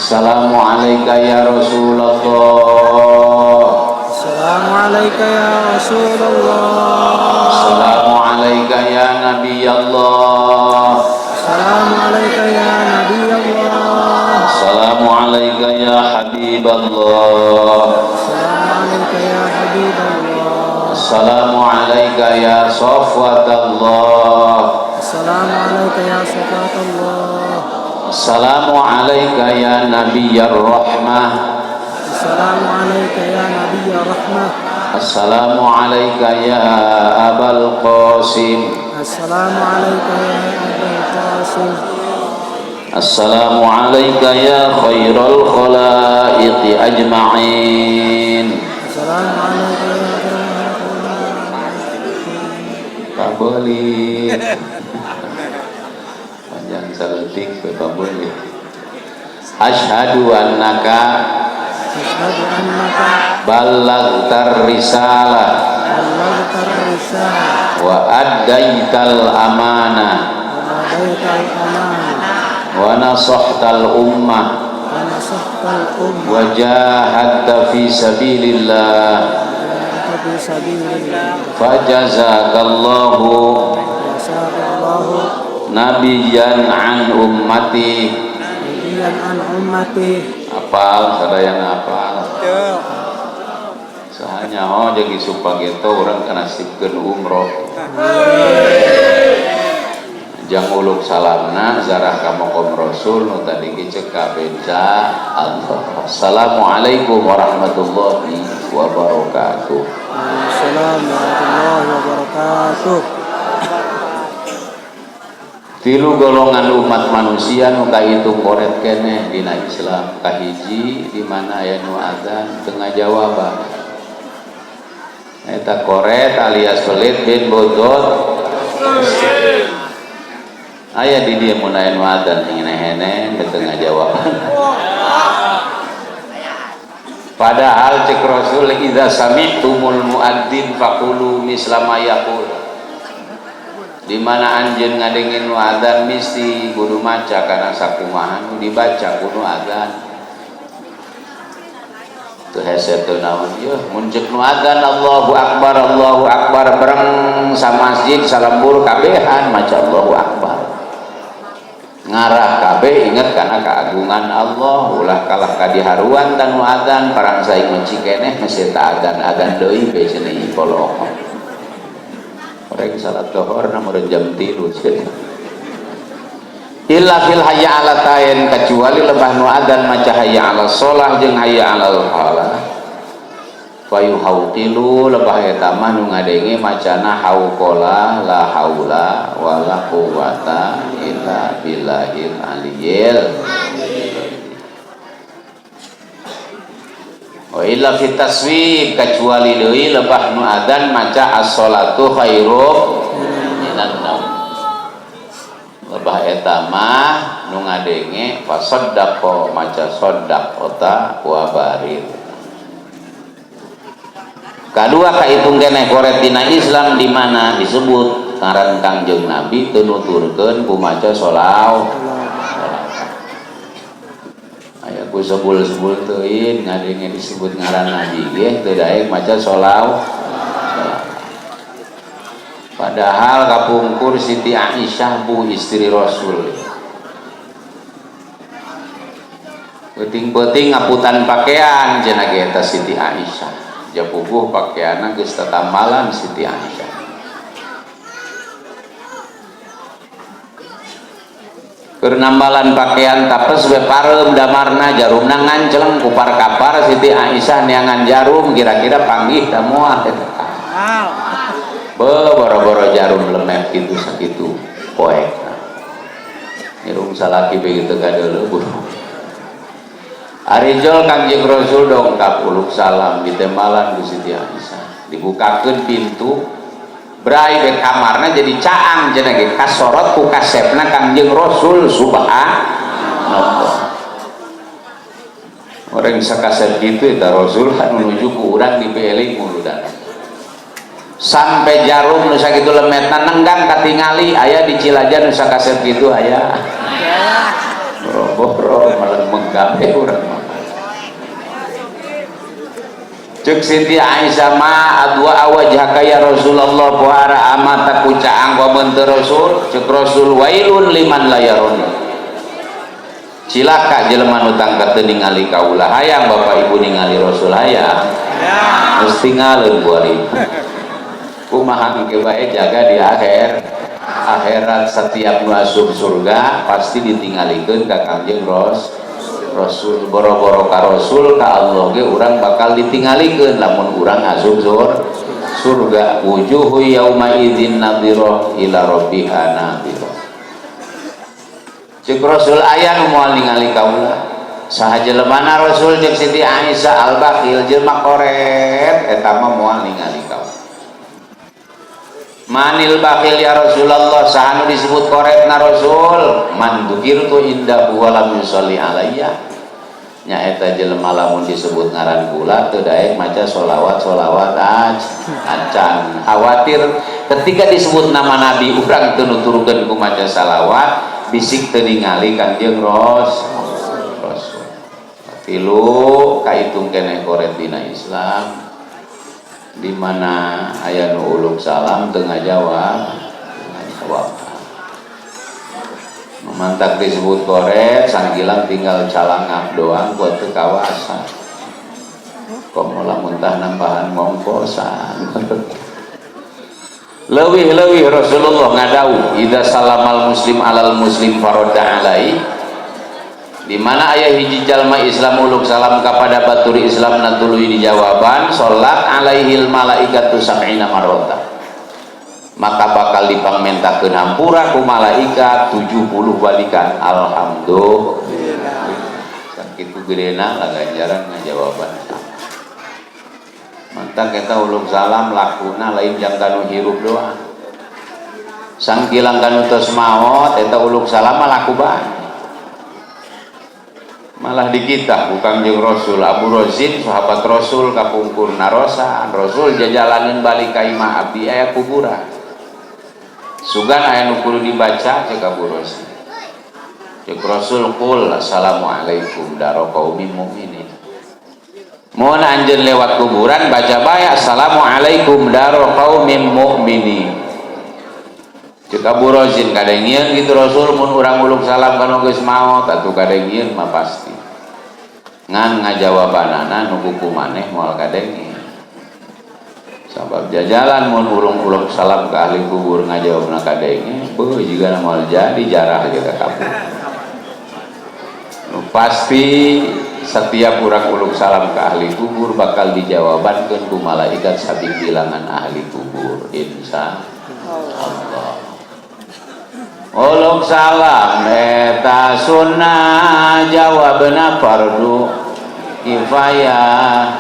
Assalamu alayka ya Rasulullah. Assalamu alayka ya Rasulullah. Assalamu alayka ya Nabi Allah. Assalamu alayka ya Nabi Allah. Assalamu alayka ya Habib Allah. Assalamu alayka ya Habib Allah. Assalamu alayka ya Safwat Allah. Assalamu alayka ya Safwat Allah. Assalamu alayka ya Nabiyyar Rahmah. Assalamu alayka ya Nabiyyar Rahmah. Assalamu alayka ya Abal Qasim. Assalamu alayka ya Abal Qasim. Assalamu alayka ya khairal khalaiqi ajma'in. Assalamu alayka ya khairal. Paboli panjang saletik we paboli. Asyhadu annaka Asyhadu annaka ballaghtar risalah ballaghtar risalah wa addaital amanah wa adaital amanah wa nasahtal ummah wa nasahtal ummah wa jahadta fi sabilillah fi sabilillah fajazakallahu jazakallahu nabiyyan an ummati. Nabiyyan an ummati. Apal sadayana, apal sahanya. Oh, jadi supageto urang kanasibkeun umroh jang uluk salamna zarah ka makom Rasul nu tadi ge cek kabenca Allah. Assalamualaikum warahmatullahi wabarakatuh. Assalamualaikum warahmatullahi wabarakatuh. Tilu golongan umat manusia nu kahitung koret keneh dina Islam. Kahiji, di mana aya nu adzan teu ngajawaban, eta koret alias pelit bin bodot. Aya di dieu mun aya nu adzan hene-hene teu ngajawaban? Padahal cek Rasul, idza sami'tumul muadzin faqulu misla ma yaqul. Di mana anjeun ngadengin nu adzan mesti kudu maca kana sakumaha nu dibaca kudu adzan. Teu hese teu naon yeuh mun cek nu adzan Allahu akbar, Allahu akbar, bareng sa masjid salembur kabehan maca Allahu akbar. Ngarah kabeh inget kana keagungan Allah, ulah kalah ka diharuan tanu adzan. Parang saing menci keneh mesti ta adzan adzan deui be cenah kolok. Orang salat lohor na jam 3 cenah. Illa fil hayya ala tain, kecuali lebah nu adzan maca hayya ala sholah jeung hayya ala falah, fayuhauqilu, lebah eta mah nu ngadenge macana hauqala la haula wala quwata illa billahil aliyil. Wa illa fi taswib, kecuali deui lebah nu adzan maca as-sholatu khairum minan naum, lebah eta mah nu ngadenge fasaddaqa, maca saddaqata wa barir. Kadua kahitung keneh koret dina Islam, di mana disebut ngaran Kangjeng Nabi teu nuturkeun ku maca sholawat. Aya ku sebul-sebul teuing ngadenge disebut ngaran Nabi ge teu daek maca sholawat. Padahal kapungkur Siti Aisyah, bu istri Rasul, peuting-peuting ngaputan pakaian cenah ge eta Siti Aisyah. Japuguh pakaianna geus tatambalan Siti Aisyah. Keur nambalan pakaian tapes we pareum damarna, jarumna ngancleng kupar kapar. Siti Aisyah neangan jarum, kira-kira panggih da moal eta. Boro-boro jarum lemet kitu sakitu poek. Irung salaki begitu kadeuleu. Arijol Kangjeng Rasul dongkap uluk salam ditembalan ku Siti Aisyah. Dibukakeun pintu brai be kamarna jadi caang cenah ge kasorot ku kasepna Kangjeng Rasul, subhanallah. Orang sakasep kitu eta Rasul kan menuju ku urang dipeeling muludan. Sampai jarum nu sakitu lemetna nenggang katingali. Aya di Cilaja nu sakasep kitu? Aya. Boro-boro melemeng. Kabeh urang mah. Cek Siti Aisyah, ma adwa wajhaka ya Rasulullah, pohara amat ku caang komente Rasul. Cek Rasul, wailun liman la yaroni, cilaka jelema nu tangka teu ningali kaula. Hayang Bapak Ibu ningali Rasul? Hayang? Geus tinggalin buari kumaha engke bae, jaga di akhir akhirat. Setiap nu asup surga pasti ditinggalikeun ka Kangjeng Rasul. Boro-boro ka Rasul, ka Allah ge urang bakal ditinggalikeun lamun urang asup surga. Wujuhu yauma idzin nadhirah ila rabbiha nadhirah. Cek Rasul, aya nu moal ningali kaula. Saha jelemana, Rasul? Cek Siti Aisyah, al bakhil, jelema koret eta mah moal ningali kaula. Manil bakhil ya Rasulullah, saha nu disebut koret na, Rasul? Man dzukirtu indahu wa lam yusalli alayya, nyaeta jelema lamun disebut ngaran kula teu daek maca sholawat sholawat acan. Khawatir ketika disebut nama nabi urang teu nuturkeun ku maca salawat, bisik teu ningali Kangjeng Rasul. Tilu kaitung keneh koret dina Islam, di mana aya nu uluk salam teu ngajawab, ngajawab. Matak disebut koret, sangkilang tinggal calangap doang buat ke kawasan komo lamun tah nambahan ngongkosan. Leuwih-leuwih Rasulullah ngadawuh, idza salamal muslim alal muslim faradda alai, di mana aya hiji jalma Islam uluk salam kepada batur Islam na tuluy dijawaban, salat alaihil malaikatu sab'ina marrota, maka bakal dipangmentakeun hampura ku malaikat 70 balikan. Alhamdulillah, sakitu gedena lah ganjaran ngajawaban. Matak kita uluk salam lakuna lain jang kanu hirup doang, sangkilang kanu tos maot eta uluk salam mah laku bae. Malah di kita bukan jeung Rasul, Abu Rozin sahabat Rasul kapungkur narosan Rasul, jajalanin balik ka imah, abdi aya kuburan, sugan aya nu kudu dibaca. Cek Abu Rozin, cek Rasul, qul assalamualaikum daro qaumin mukminin. Mun anjeun lewat kuburan baca bae assalamualaikum daro qaumin mukminin. Cek Abu Rozin, kadengieun gitu Rasul mun urang uluk salam kana geus maot? Atuh kadengieun mah pasti, ngan ngajawabanana nu buku maneh moal kadenge, sabab jajalan mun ulung-uluk salam ke ahli kubur ngajawabna kadenge, beuh, jiga moal jadi jarah aja ka kabur. Nu pasti setiap urang uluk salam ke ahli kubur bakal dijawabankeun ku malaikat sabing bilangan ahli kubur, insya Allah. Uluk salam eta sunnah, jawabna fardu kifayah.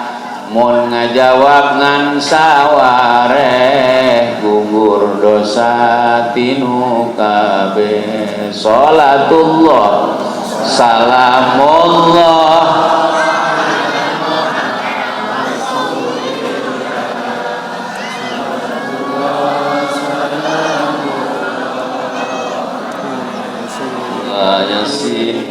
Mun ngajawab ngan sawareh, gugur dosa tinu kabeh. Salatullah salamullah. Yasin.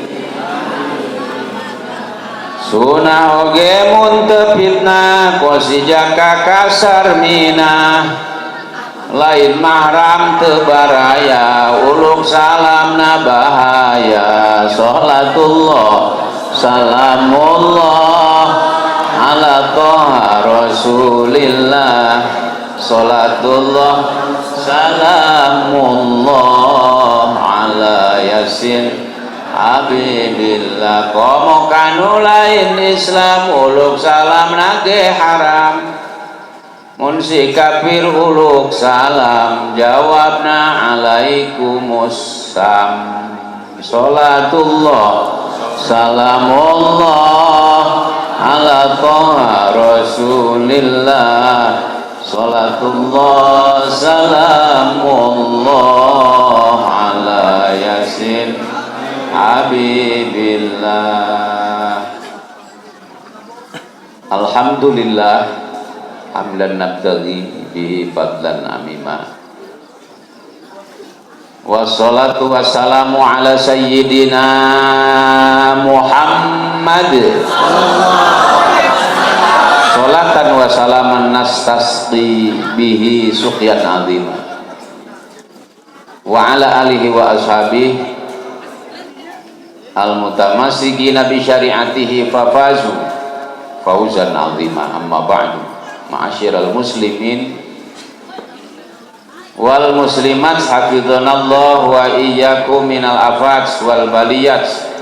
Sunah oge mun teu fitnah, kos jaka kasar minah, lain mahram teu baraya, uluk salamna bahaya. Salatullah salamullah ala toha rasulillah. Salatullah salamullah ala yasin habibillah. Komo kanu lain Islam uluk salam nage haram. Mun si kafir uluk salam jawabna alaikumussalam. Salatullah salamullah ala toha rasulillah. Salatullah salamullah ala yasin habibillah. Alhamdulillah hamdan nabtaghi bihi fadlan amima. Wassalatu wassalamu ala sayyidina Muhammad. Muhammad sholatan wa salaman nastasqi bihi suqyan azima wa ala alihi wa ashabihi al-mutamassikina bi syari'atihi fafazu fauzan azima. Amma ba'du, ma'asyiral muslimin wal muslimat, hafizanallahu wa iyyakum minal afat wal baliyat.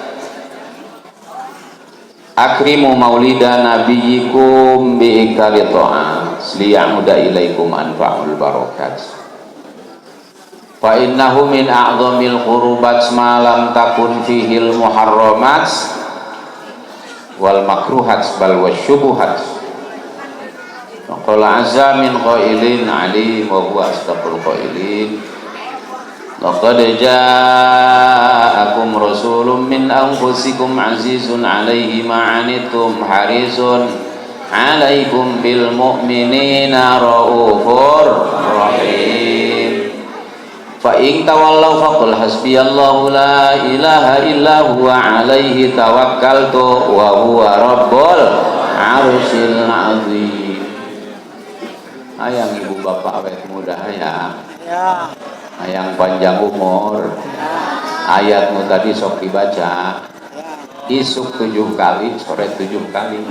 Akrimu maulida nabiyyikum bi iktari ta'at liya'uda ilaikum anfa'ul barakat fa innahu min a'zamil qurubat ma lam takun fihil muharramat wal makruhat bal wasyubuhat. Qala azza min qailin alim wa huwa asdaqul qailin. Laqad ja'akum rasulun min anfusikum azizun 'alaihi ma 'anittum harisun 'alaikum bil mu'minina raufur rahim. Fa in tawallaw faqul hasbiyallahu la ilaha illa huwa 'alaihi tawakkaltu wa huwa rabbul 'arsyil 'azim. Hayang ibu bapak awet muda hayang. Ya. Hayang panjang umur. Ayatmu tadi sok dibaca. Isuk 7 kali, sore 7 kali.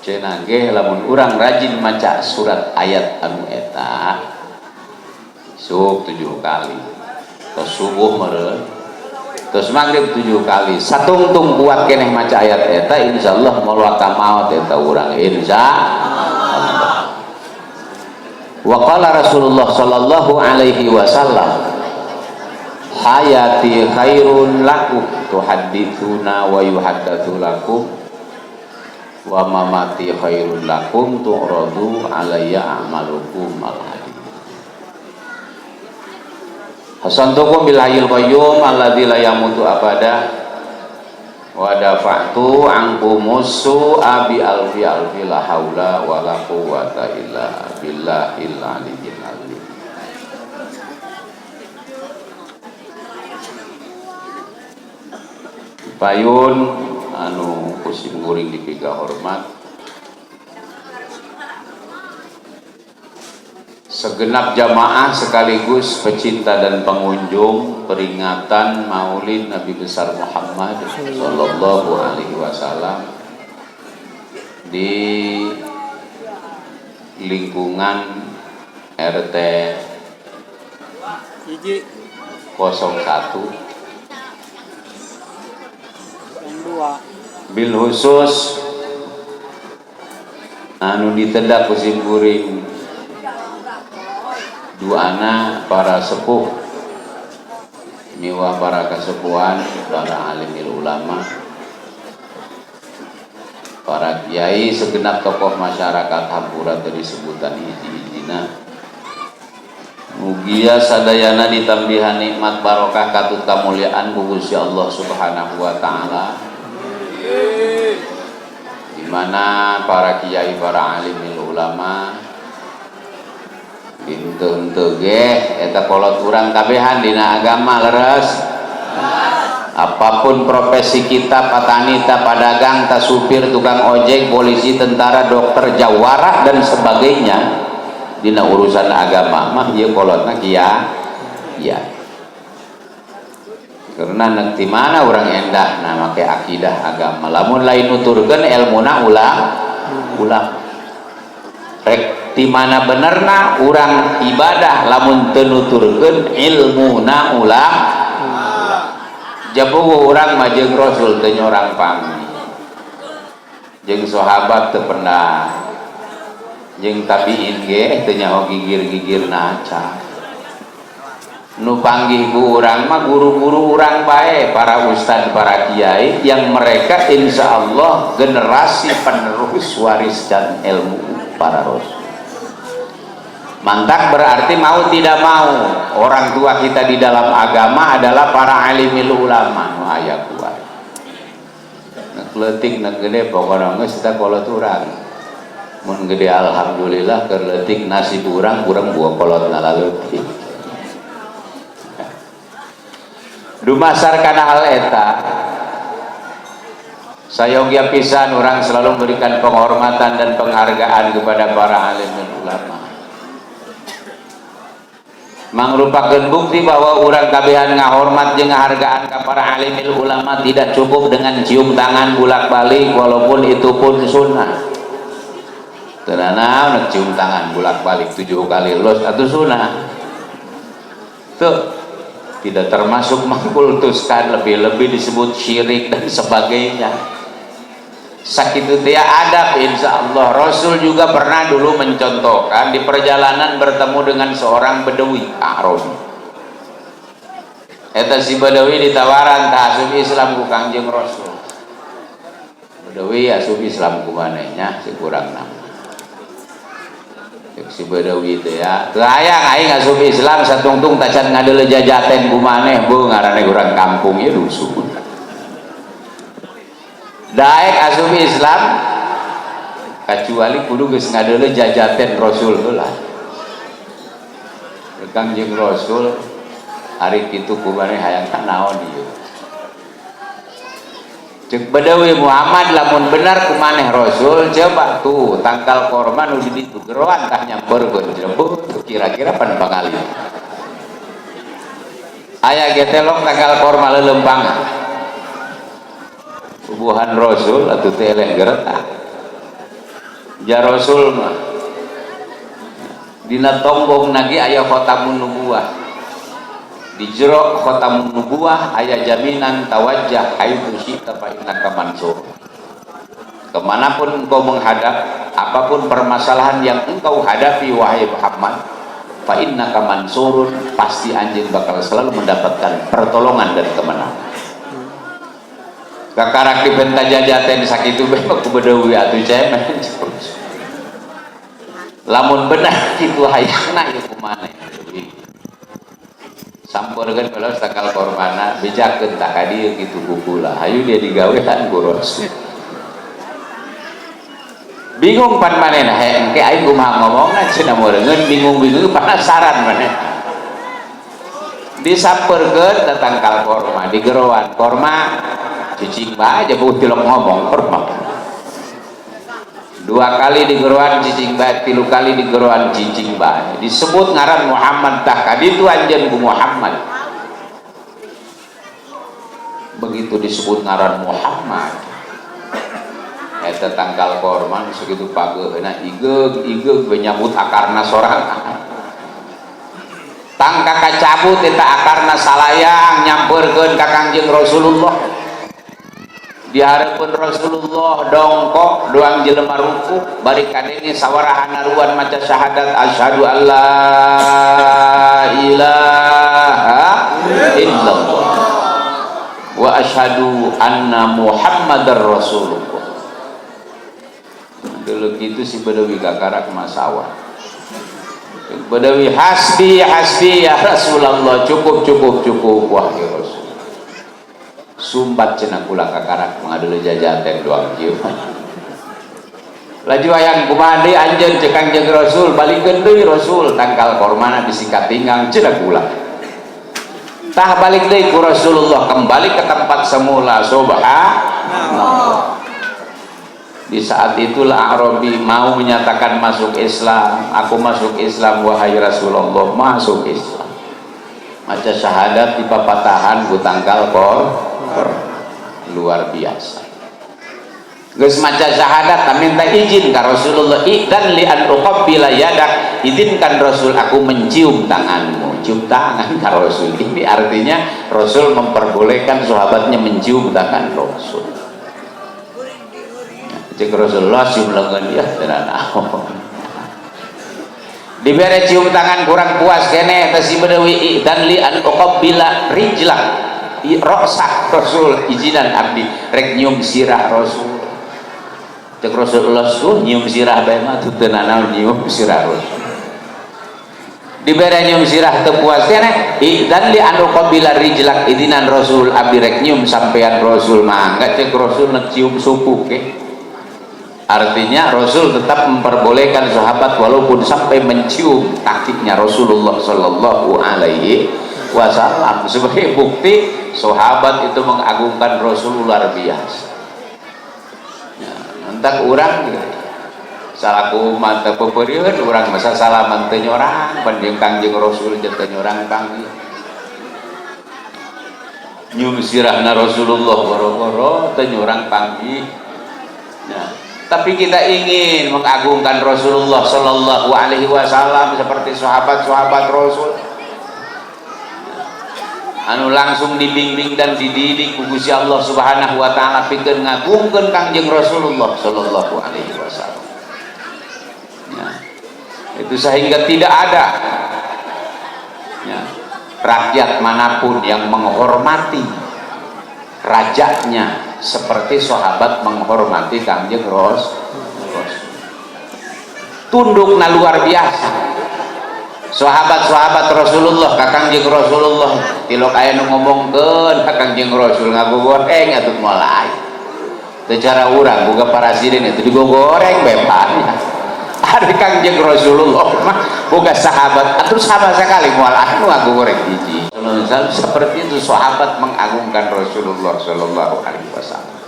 Cenah ge lamun urang rajin maca surat ayat anu eta isuk 7 kali. Terus subuh meureun. Terus maghrib 7 kali. Satungtung kuat keneh maca ayat eta, insyaallah moal ka maot eta urang, insyaallah. Wa qala Rasulullah sallallahu alaihi wasallam, hayati khairun lakum tuhadditsuna wa yuhaddatsu lakum wa mamati khairun lakum tu'radu alayya a'malukum al hadis. Hasantukum bil hayyul qayyum alladzi la yamutu abada wa dafa'tu ankumus su'a bi alfi alfi la haula wa la quwwata illa billahil aliyyil azim. Payun anu kusim guring dipiga hormat segenap jamaah sekaligus pecinta dan pengunjung peringatan Maulid Nabi besar Muhammad sallallahu alaihi wasallam di lingkungan RT 01 bil khusus anu ditedak kusim kuring duana para sepuh miwah para kesepuhan, para alimil ulama, para kiai, segenap tokoh masyarakat hampura dari sebutan hiji-hijina. Mugia sadayana ditambihan nikmat barokah katut kamuliaan ku Gusti Allah Subhanahu wa taala. Di mana para kiai, para alimil ulama henteu-henteu ge eta kolot urang kabehan dina agama leres. Apapun profesi kita, petani ta padagang ta supir, tukang ojek, polisi, tentara, dokter, jawara dan sebagainya, dina urusan agama mah ieu kolotna kiai. Ya. Karena nek ti mana urang endah nah make akidah agama. Lamun lain nuturkeun elmuna ulah ulah. Rek di mana benerna urang ibadah lamun teu nuturkeun ilmuna ulah. Jabuh urang mah jeung Rasul teu nyorang pami. Jeung sahabat teu pernah. Jeung tabiin ge teu nyaho gigir-gigirna acan. Nu panggih ku urang mah guru-guru urang bae, para ustad, para kiai yang mereka insya Allah generasi penerus waris dan ilmu para rasul. Mantak berarti mau tidak mau orang tua kita di dalam agama adalah para alimil ulama. Nu aya kuat. Nek leutik nek gede pokona geus eta kolot urang. Mun gede alhamdulillah, keur leutik nasib urang kurang buah kolot laleutik. Dumasar kana hal eta Sayogya pisan urang selalu memberikan penghormatan dan penghargaan kepada para alim dan ulama. Mangrupakeun bukti bahwa urang kabehan ngahormat jeung ngahargaan ka para alim ulama tidak cukup dengan cium tangan bulak-balik, walaupun itu pun sunnah. Teu nanaon cium tangan bulak-balik tujuh kali los atau sunnah. Tuh tidak termasuk mengkultuskan, lebih-lebih disebut syirik dan sebagainya. Sakitu teh adab. Insya Allah Rasul juga pernah dulu mencontohkan di perjalanan bertemu dengan seorang bedawi Arabi. Eta si bedawi ditawaran tah asup Islam ku Kangjeng Rasul. Bedawi, asup Islam ku manehnya si kurang nama. Cek si bedawi teh, ya teu hayang aing asup Islam satungtung tacan ngadeuleu jajaten ku maneh. Bu, ngaranna urang kampung ieu dusun. Daek asup Islam kecuali kudu geus ngadeuleu jajaten Rasul heula. Kangjeng Rasul, ari kitu ku maneh hayang naon ieu? Cek Badawi, Muhammad, lamun benar ku maneh Rasul, coba tuh tangkal korma nu di ditu geroan tah, nyamperkeun jelebut. Kira-kira pan pangali aya getelong tangkal korma leuleumpangan. Bubuhan Rasul atuh teh eleh geretak. Ja Rasul mah dina tonggong nagi aya khotamun nubuwah. Di jero khotamun nubuwah aya jaminan, tawajjah haitsu syi'ta fa innaka mansur. Kemanapun engkau menghadap, apapun permasalahan yang engkau hadapi, wahai Muhammad, fa innaka mansurun, pasti anjeun bakal selalu mendapatkan pertolongan dan kemenangan. Kakarak dipenta jajaten sakitu bae ku bedewi atuh cemen. Lamun benar kitu hayangna ieu kumaha? Sampeurkeun kalau tangkal kormana, bejakeun tah ka dieu kitu ku kula. Hayu dia digawean ku Rasul. Bingung pan manehna, he engke aing kumaha ngomongna cenah meureungeun bingung-bingung penasaran maneh. Disampeurkeun tah tangkal korma, digeroan korma, cicing bae aja bu tilok ngomong korma. Dua kali digeroan cicing bae, tilu kali digeroan cicing bae. Disebut ngaran Muhammad, tah kaditu anjeun ku Muhammad. Begitu disebut ngaran Muhammad, eta tangkal korma segitu pageuna igeug igeug nyambut akarna sorangan. Tangka kacabut eta akarna, salayang nyamperkeun ka Kangjeng Rasulullah. Di hareupeun Rasulullah dongkok doang jelema ruku, bari kadenge sawaraha naruan maca syahadat, asyhadu alla ilaha illallah wa asyhadu anna muhammadar rasulullah. Dulu gitu si Badawi kakarak masawa. Badawi, hasbi hasbi ya Rasulullah, cukup cukup cukup wahai Rasul. Sumbat cenah kula kakarak mengadul jajaten doang kieu. Laju hayang kumaha deui anjeun? Cek Kangjeng Rasul, balikeun deui Rasul tangkal kormana, bisi katinggang cenah kula. Tah balik deui ku Rasulullah kembali ke tempat semula. Subhanallah, di saat itulah Arabi mau menyatakan masuk Islam. Aku masuk Islam wahai Rasulullah, masuk Islam. Maca syahadat di papatahan ku tangkal kor. Luar biasa. Geus maca syahadat, tak minta izin ka Rasulullah, idzan li an uqabbila yadak, izinkan Rasul aku mencium tanganmu. Cium tangan ka Rasul. Ini artinya Rasul memperbolehkan sahabatnya mencium tangan Rasul. Cek Rasulullah, cium lengan ya tenan naon. Dibere cium tangan kurang puas kene teh si Badawi, idzan li an uqabbila rijlak roksak Rasul, izinan abdi rek nyium sirah Rasul. Cek Rasulullah, suh nyium sirah bae mah teu nanaon. Nyium sirah Rasul. Dibere nyium sirah teu puas kene, idzan li an uqabbila rijlak, izinan Rasul abdi rek nyium sampean Rasul. Mangga. Cek Rasul, nek cium suku ke. Artinya Rasul tetap memperbolehkan sahabat walaupun sampai mencium kakinya Rasulullah Shallallahu Alaihi Wasallam, sebagai bukti sahabat itu mengagungkan Rasul luar biasa. Matak urang salaku mata peperieun urang masa salaman teu nyorang pan jeung Kangjeng Rasul teu nyorang panggih. Nyum sirahna Rasulullah boro-boro teu nyorang panggih. Nah, tapi kita ingin mengagungkan Rasulullah Shallallahu Alaihi Wasallam seperti sahabat-sahabat Rasul anu langsung dibimbing dan dididik ku Gusti Allah Subhanahu wa taala pikeun ngagungkeun Kangjeng Rasulullah Shallallahu Alaihi Wasallam. Ya. Itu sehingga tidak ada, ya, rakyat manapun yang menghormati rajanya seperti sahabat menghormati Kangjeng Rasul. Tundukna luar biasa. Sahabat-sahabat Rasulullah ka Kangjeng Rasulullah, tilok aya nu ngomongkeun ka Kangjeng Rasul ngagogoreng atuh mulai. Teu cara urang boga parasiden itu digogoreng bepan. Ari Kangjeng Rasulullah mah boga sahabat atuh sama sekali moal anu ngagogoreng hiji. Seperti itu sahabat mengagungkan Rasulullah Shallallahu Alaihi Wasallam.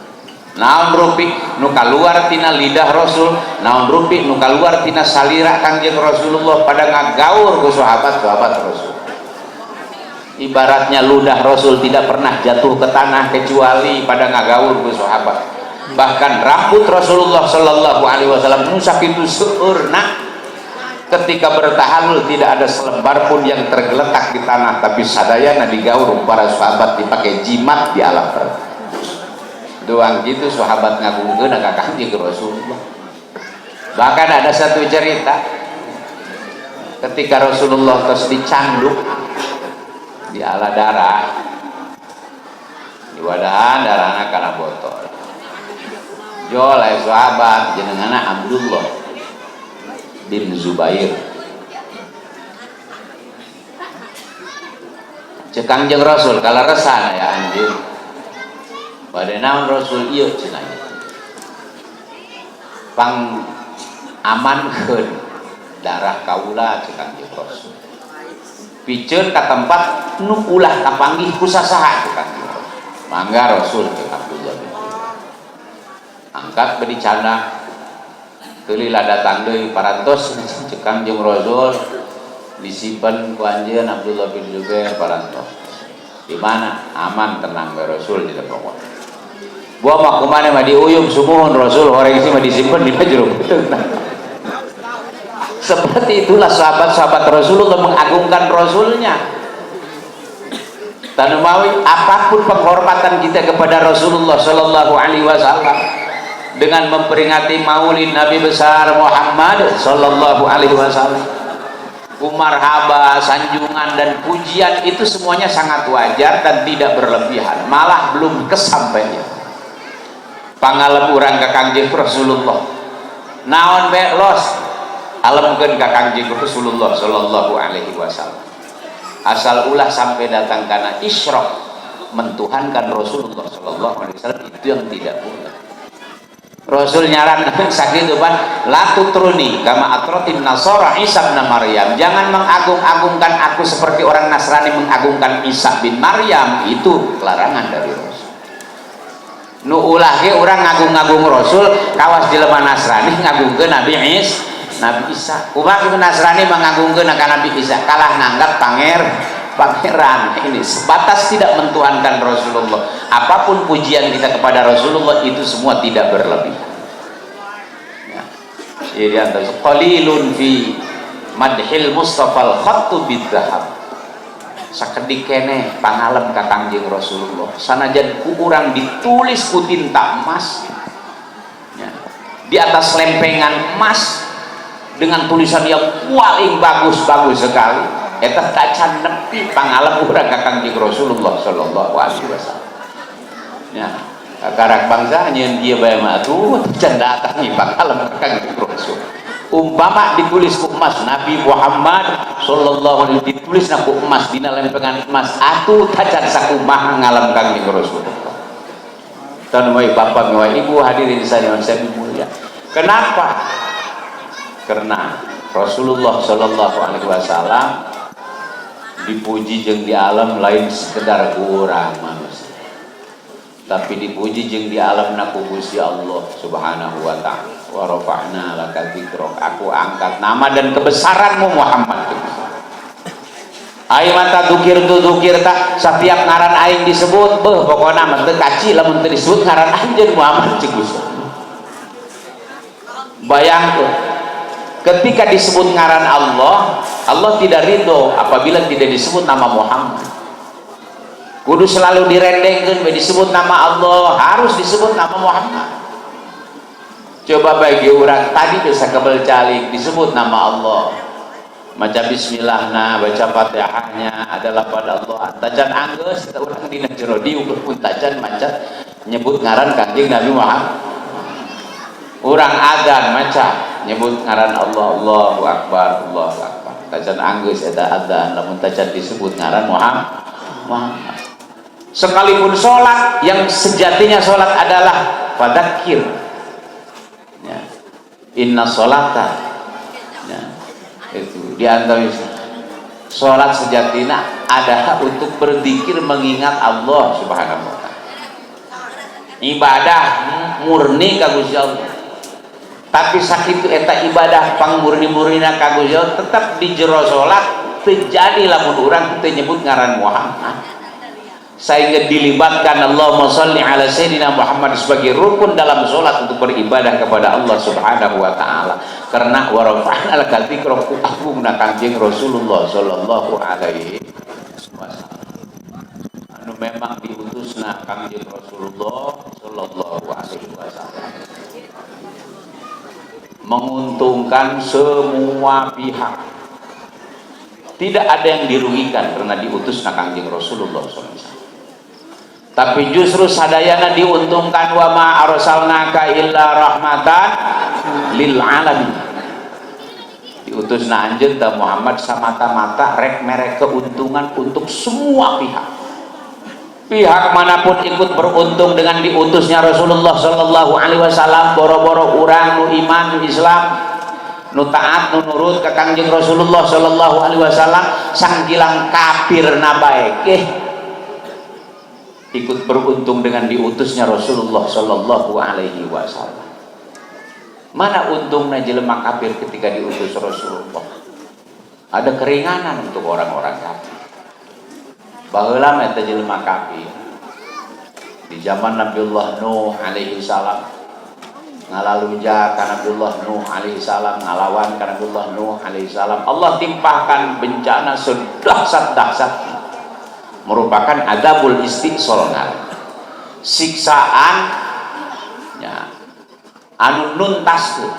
Naon rupi nu kaluar tina lidah Rasul, naon rupi nu kaluar tina salira Kangjeng Rasulullah pada ngagaur ku sahabat-sahabat Rasul. Ibaratnya ludah Rasul tidak pernah jatuh ke tanah kecuali pada ngagaur ku sahabat. Bahkan rambut Rasulullah Shallallahu Alaihi Wasallam nu sakitu seueurna ketika bertahalul tidak ada selembar pun yang tergeletak di tanah, tapi sadayana digaur para sahabat dipakai jimat di alam barzah. Doang gitu sahabat ngagungkeun ka Kangjeng Rasulullah. Bahkan ada satu cerita ketika Rasulullah terus dicanduk di ala darah, di wadahan darahna kana botol. Jol aya sahabat jenengana Abdullah bin Zubair. Cek Kangjeng Rasul kaleresan ya anjeun. Bade naon Rasul ieu cenah. Pang amankeun darah kaula cek Kangjeng Rasul. Piceun ka tempat nu ulah kapanggih ku sasaha cek Kangjeng Rasul. Mangga Rasul cek Abdullah bin Zubair. Angkat bedi canda teulilah datang deui parantos cek Kangjeng Rasul disimpen ku anjeun Abdullah bin Zubair parantos. Di mana? Aman tenang bae Rasul di pokok. Buah mah kumane mah diuyub sumuhun Rasul horeng sih mah disimpen di jero beuteung. Seperti itulah sahabat-sahabat Rasulullah mengagungkan Rasulnya. Tanumawi apapun penghormatan kita kepada Rasulullah Shallallahu Alaihi Wasallam dengan memperingati Maulid Nabi besar Muhammad Shallallahu Alaihi Wasallam, marhaba, sanjungan dan pujian itu semuanya sangat wajar dan tidak berlebihan, malah belum kesampaian. Pangalem urang ka Kangjeng Rasulullah naon bae los alemkeun ka Kangjeng Rasulullah Shallallahu Alaihi Wasallam, asal ulah sampai datang karena isyrok mentuhankan Rasulullah Shallallahu Alaihi Wasallam, itu yang tidak boleh. Rasul nyaran sakitu pan la tutruni kama atrotin nasara Isa bin Maryam, jangan mengagung-agungkan aku seperti orang Nasrani mengagungkan Isa bin Maryam, itu larangan dari Rasul. Nu ulah ge urang ngagung-ngagung Rasul kawas jelema Nasrani ngagungkeun Nabi Isa. Nabi Isa kumaha kitu Nasrani mangagungkeun ka Nabi Isa kalah nganggap pangeran. Ini sebatas tidak mentuhankan Rasulullah. Apapun pujian kita kepada Rasulullah itu semua tidak berlebihan. Ya. Jadi antara qalilun fi madhil Mustafa al-khattu bidzahab. Sakedik keneh pangalem ka Kangjeng Rasulullah. Sanajan ku urang ditulis ku tinta emas, ya, di atas lempengan emas dengan tulisan yang paling bagus-bagus sekali, eta tacan nepi pangalem urang ka Kangjeng Rasulullah Shallallahu Alaihi Wasallam. Ya, karak bangsa nyeun kieu bae mah atuh can datang pangalem ka Kangjeng Rasul. Umpama ditulis ku emas Nabi Muhammad sallallahu alaihi wasallam ditulis na ku emas dina lempengan emas atuh tacan sakumaha ngalem Kangjeng Rasulullah. Tan wae bapak wae ibu hadirin sadaya sami mulia. Kenapa? Karena Rasulullah Shallallahu Alaihi Wasallam dipuji jeung di alam lain sekedar ku urang manusia. Tapi dipuji jeung di alamna ku Gusti Allah Subhanahu wa Ta'ala. Wa rafa'na laka dzikrak, aku angkat nama dan kebesaranmu, Muhammad. Aing mata dzikir tu dzikir tak setiap ngaran aing disebut, beuh, pokokna mah teu kaci lamun teu disebut ngaran anjeun, Muhammad, cik Gusti. Bayangkeun, ketika disebut ngaran Allah, Allah tidak ridho apabila tidak disebut nama Muhammad. Kudu selalu direndengkeun, disebut nama Allah harus disebut nama Muhammad. Coba bagi orang tadi bisa kebel calik disebut nama Allah, maca bismillahna, baca Fatihahnya adalah pada Allah, tacan anggeus urang dina jero diuk pun tacan maca nyebut ngaran Kanjeng Nabi Muhammad. Urang adzan maca nyebut ngaran Allah, Allahu Akbar, Allahu Akbar, tacan anggeus eta adzan lamun tacan disebut ngaran Muhammad. Muhammad sekalipun sholat, yang sejatinya sholat adalah fadzakir ya. Inna sholata ya, itu di antara sholat sejatinya adalah untuk berzikir, mengingat Allah Subhanahu wa Ta'ala, ibadah murni ka Gusti Allah. Tapi sakitu eta ibadah pangmurni-murnina ka Gusti Allah, tetap di jero salat terjadi lamun urang teu nyebut ngaran Muhammad, sehingga dilibatkan Allahumma sholli ala Sayyidina Muhammad sebagai rukun dalam sholat untuk beribadah kepada Allah Subhanahu wa Ta'ala, karena wa rafa'na laka dzikrak, agungna Kanjeng Rasulullah sallallahu alaihi wasallam anu memang diutusna Kanjeng Rasulullah sallallahu alaihi wasallam menguntungkan semua pihak. Tidak ada yang dirugikan karena diutus Kanjeng Rasulullah SAW, tapi justru sadayana diuntungkan. Wa ma arsalnaka illa rahmatan lil alamin. Diutus na anjeun Muhammad samata-mata rek mere keuntungan untuk semua pihak. Pihak manapun ikut beruntung dengan diutusnya Rasulullah Shallallahu Alaihi Wasallam. Boro-boro urang nu iman, nu Islam, nu taat, nu nurut ke Kangjeng Rasulullah Shallallahu Alaihi Wasallam, sangkilang kafir na baik eh ikut beruntung dengan diutusnya Rasulullah Shallallahu Alaihi Wasallam. Mana untungnya jelema kafir ketika diutus Rasulullah? Ada keringanan untuk orang-orang kafir. Baheula mah eta jelema kafir di zaman Nabiullah Nuh alaihi salam ngalalunjak ka Nabiullah Nuh alaihi salam, ngalawan ka Nabiullah Nuh alaihi salam, Allah timpahkan bencana sedahsat-dahsatnya, merupakan adzabul isti'sol, siksaan ya, anu nuntas tuh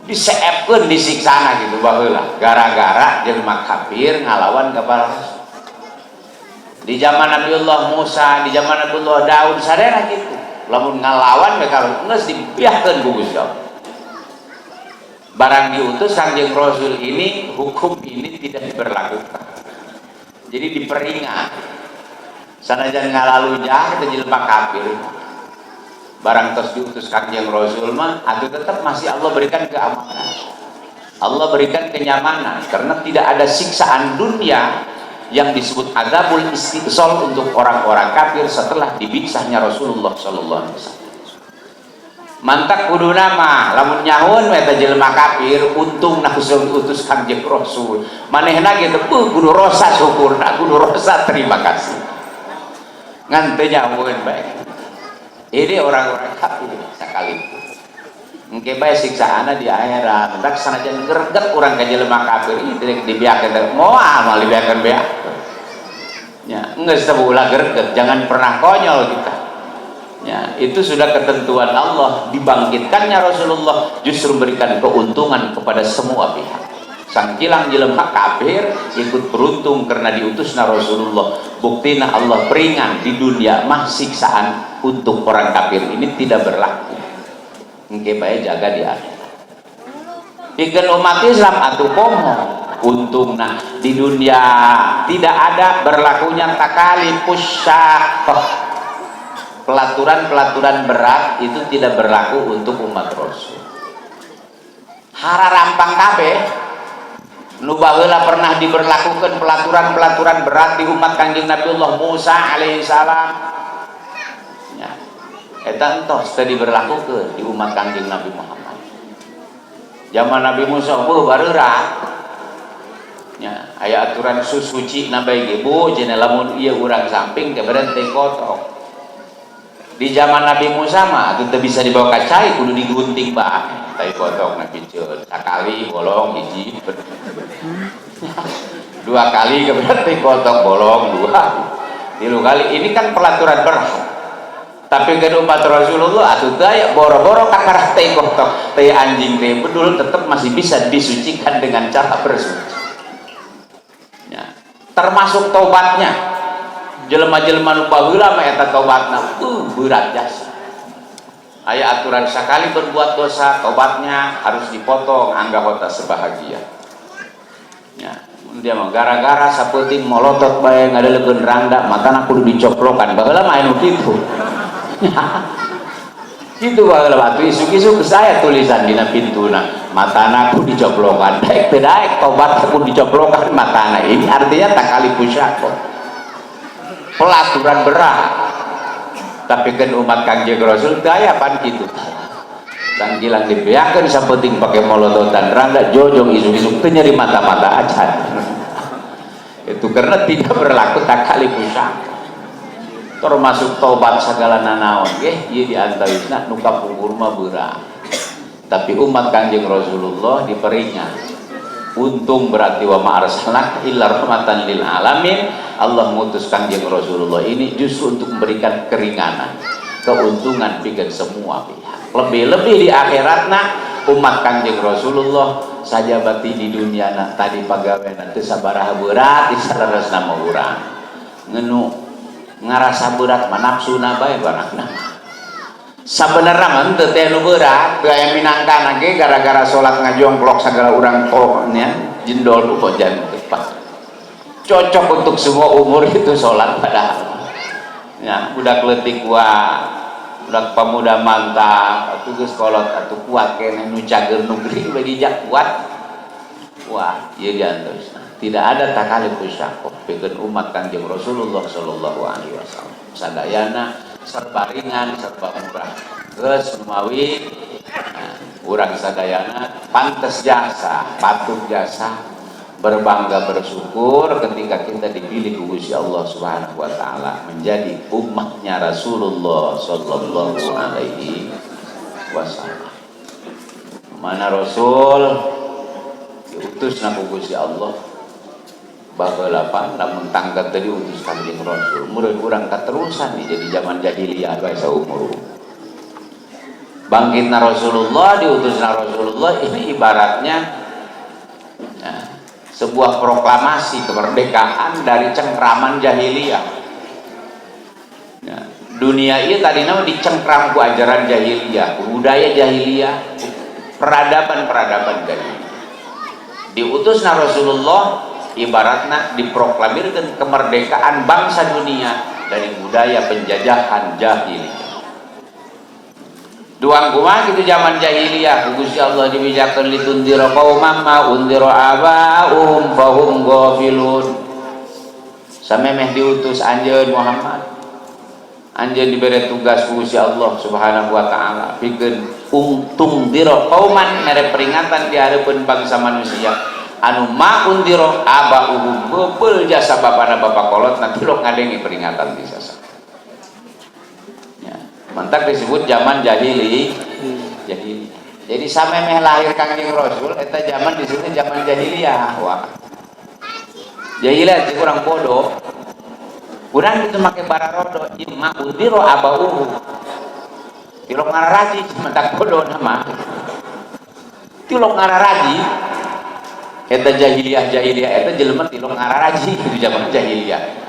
diseepkeun, disiksana gitu baheula gara-gara jelema kafir ngalawan kepada Rasul. Di zaman Nabiullah Musa, di zaman Nabiullah Daud, sadaya gitu, lamun ngalawan mereka geus dibiahkeun ku Gusti Allah. Barang diutus Kangjeng Rasul ini, hukum ini tidak diberlakukan, jadi diperingat. Sanajan ngalalunjak kita jelema kafir, barang terus diutus Kangjeng Rasul mah atau tetap masih Allah berikan keamanan, Allah berikan kenyamanan, karena tidak ada siksaan dunia yang disebut adzabul isti'sol untuk orang-orang kafir setelah dibiksahnya Rasulullah sallallahu alaihi wasallam. Mantak kuduna mah lamun nyahoeun eta jelema kafir untung nah diutus Kangjeng Rasul, manehna gitu kudu rasa syukur, kudu rasa terima kasih, ngan teu nyahoeun bae. Ini orang-orang kafir sekalipun engke bae siksaana di akhirat. Entak sanajan greget urang ka jelema kafir, ini tidak dibiarkan, moal moal dibiarkan beak ya, geus teu ulah greget, jangan pernah konyol kita ya. Itu sudah ketentuan Allah. Dibangkitkannya Rasulullah justru memberikan keuntungan kepada semua pihak. Sangkilang jelema kafir ikut beruntung karena diutusna Rasulullah. Buktina Allah peringan di dunia mah siksaan untuk orang kafir ini tidak berlaku, engke bae jaga di akhirat. Pikeun umat Islam atuh komo untungna di dunia tidak ada berlakunya takalifus syaqqah, pelaturan-pelaturan berat itu tidak berlaku untuk umat Rasul. Hararampang kabeh. Nu baheula pernah diberlakukan pelaturan-pelaturan berat di umat Kanjeng Nabiullah Musa alaihi salam. Eta entos teu diberlakukeun di umat Kangjeng Nabi Muhammad. Zaman Nabi Musa beuh bareurat nya, aya aturan susuci na bae ge, Bu, cenah, lamun ieu urang samping teh berarti kotok. Di zaman Nabi Musa mah atuh teu bisa dibawa ka cai, kudu digunting bae tai kotok. Nabi ceun sakali bolong hiji, dua kali berarti kotok bolong dua, tilu kali. Ini kan peraturan berat, tapi ke umat Rasulullah atuh teu aya boro-boro kakarah tai kotok, tai anjing, tai bedul tetap masih bisa disucikan dengan cara bersuci ya. Termasuk tobatnya jelema-jelema nu baheula mah eta tobatna berat jasa. Aya aturan sekali berbuat dosa tobatnya harus dipotong anggota sebahagia ya. Dia mah gara-gara sapeuting molotot bae ngadelekeun rangda, matana kudu dicoplokan. Baheula mah anu kitu kitu baheula. Atuh isuk-isuk saya tulisan dina pintuna, matana kudu dicoplokan. Daek teu daek tobat kudu dicoplokan matana. Ini artinya takalifus syaqqoh, pelaturan berat. Tapi kan umat Kangjeng Rasul teu aya pan kitu. Sanggilang dibeakeun sapenting pake molototan rangda jojong, isuk-isuk teu nyeri mata-mata acan. Itu karena tidak berlaku takalifus syaqqoh, termasuk tobat segala nanaon ge. Ieu di antawisna nu kapungkur mah beurang, tapi umat Kanjeng Rasulullah diperingat. Untung berarti wa ma arsalnaka illa rahmatan lil alamin. Allah mengutus Kanjeng Rasulullah ini justru untuk memberikan keringanan, keuntungan pikeun semua pihak, lebih-lebih di akhiratna umat Kanjeng Rasulullah. Saja bati di dunia na tadi pagawean teu sabaraha berat, disaleresna mah urang ngenu ngarasa berat mah nafsuna bae barangna. Sabenerna mah henteu teh nu berat, teu aya minangkana ge. Gara-gara salat ngajongklok sagala urang nya jendol bojan tepat cocok untuk semua umur itu salat. Padahal ya budak leutik kuat, budak pemuda mantap atuh, geus kolot atuh kuat keneh, nu cager nu gering bagi jak kuat. Wah, ieu diantarusna tidak ada takalifus syaqqoh pikeun umat Kanjeng Rasulullah sallallahu alaihi wasallam. Sadayana serba ringan, serba murah. Geus numawi, nah, urang sadayana pantes jasa, patut jasa berbangga bersyukur ketika kita dipilih Gusti Allah Subhanahu wa taala menjadi umatnya Rasulullah sallallahu alaihi wasallam. Mana Rasul diutus na ku Gusti Allah baheula pan, lamun tangkat tadi diutus Kanjeng Rasul, murid urang katerusan nih jadi zaman jahiliyah bae saumur. Bangkitna Rasulullah, diutusna Rasulullah ini ibaratnya nah, sebuah proklamasi kemerdekaan dari cengkraman jahiliyah ya, dunia ini tadinya dicengkram ku ajaran jahiliyah, ku budaya jahiliyah, peradaban-peradaban jahiliyah. Diutusna Rasulullah ibaratnya diproklamirkan kemerdekaan bangsa dunia dari budaya penjajahan jahiliyah. Duang kumaha gitu zaman jahiliyah, ku Gusti Allah dibejakeun litundira qauman ma undira aba'uhum fahum ghafilun. Samemeh diutus anjeun Muhammad, anjeun diberi tugas ku Gusti Allah Subhanahu wa taala pikeun tundira qauman, mere peringatan di hareupeun bangsa manusia anu ma undira aba'uhum, beubeul jasa bapana bapak kolot nanti lo ngadengi peringatan bisa ya. Mantak disebut zaman jahili jahiliyah. Jadi samemeh lahir Kangjeng Rasul eta zaman disebutnya zaman jahiliyah. Wah, jahiliyah itu kurang bodoh. Kurang itu make bararodo ieu ma undira aba'uhum, tilok ngararaji. Mantak bodoh nama tilok ngararaji eta jahiliyah. Jahiliyah eta jelema tilok ngararaji itu zaman jahiliyah.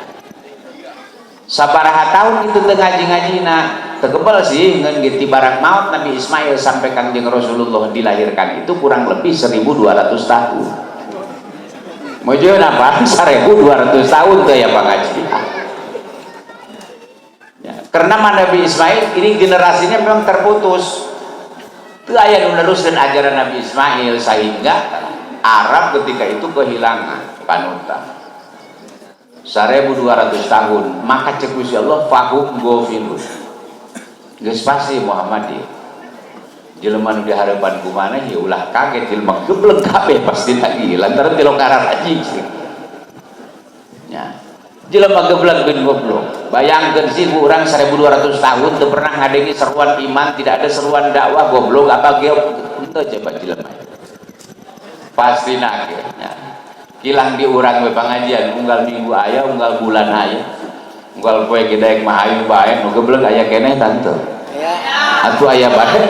Sabaraha tahun itu teu ngaji-ngajina teu kebel sih. Ngan gitu barang maut Nabi Ismail sampai Kangjeng Rasulullah dilahirkan itu kurang lebih 1200 tahun. Mau apa 1200 tahun tuh ya pengajian ya, karena Nabi Ismail ini generasinya memang terputus itu aya nu neruskeun ajaran Nabi Ismail, sehingga Arab ketika itu kehilangan panutan 1200 tahun. Maka cek Gusti Allah fahum ghafilun. Geus pasti Muhammad ieu jelema nu dihareupan ku maneh ya ulah kaget, jelema geblek kabeh pasti lagi lantaran tilok haji nya. Jelema geblek bin goblok, bayangkeun sih bu, urang 1200 tahun teu pernah ngadengi seruan iman, tidak ada seruan dakwah, goblok apa geok henteu coba jelema? Pasti nage nya. Kilang di urang we pangajian unggal minggu aya, unggal bulan aya, unggal poe ge daek mah hayu bae. Nu geblek aya keneh tante atuh? Aya bae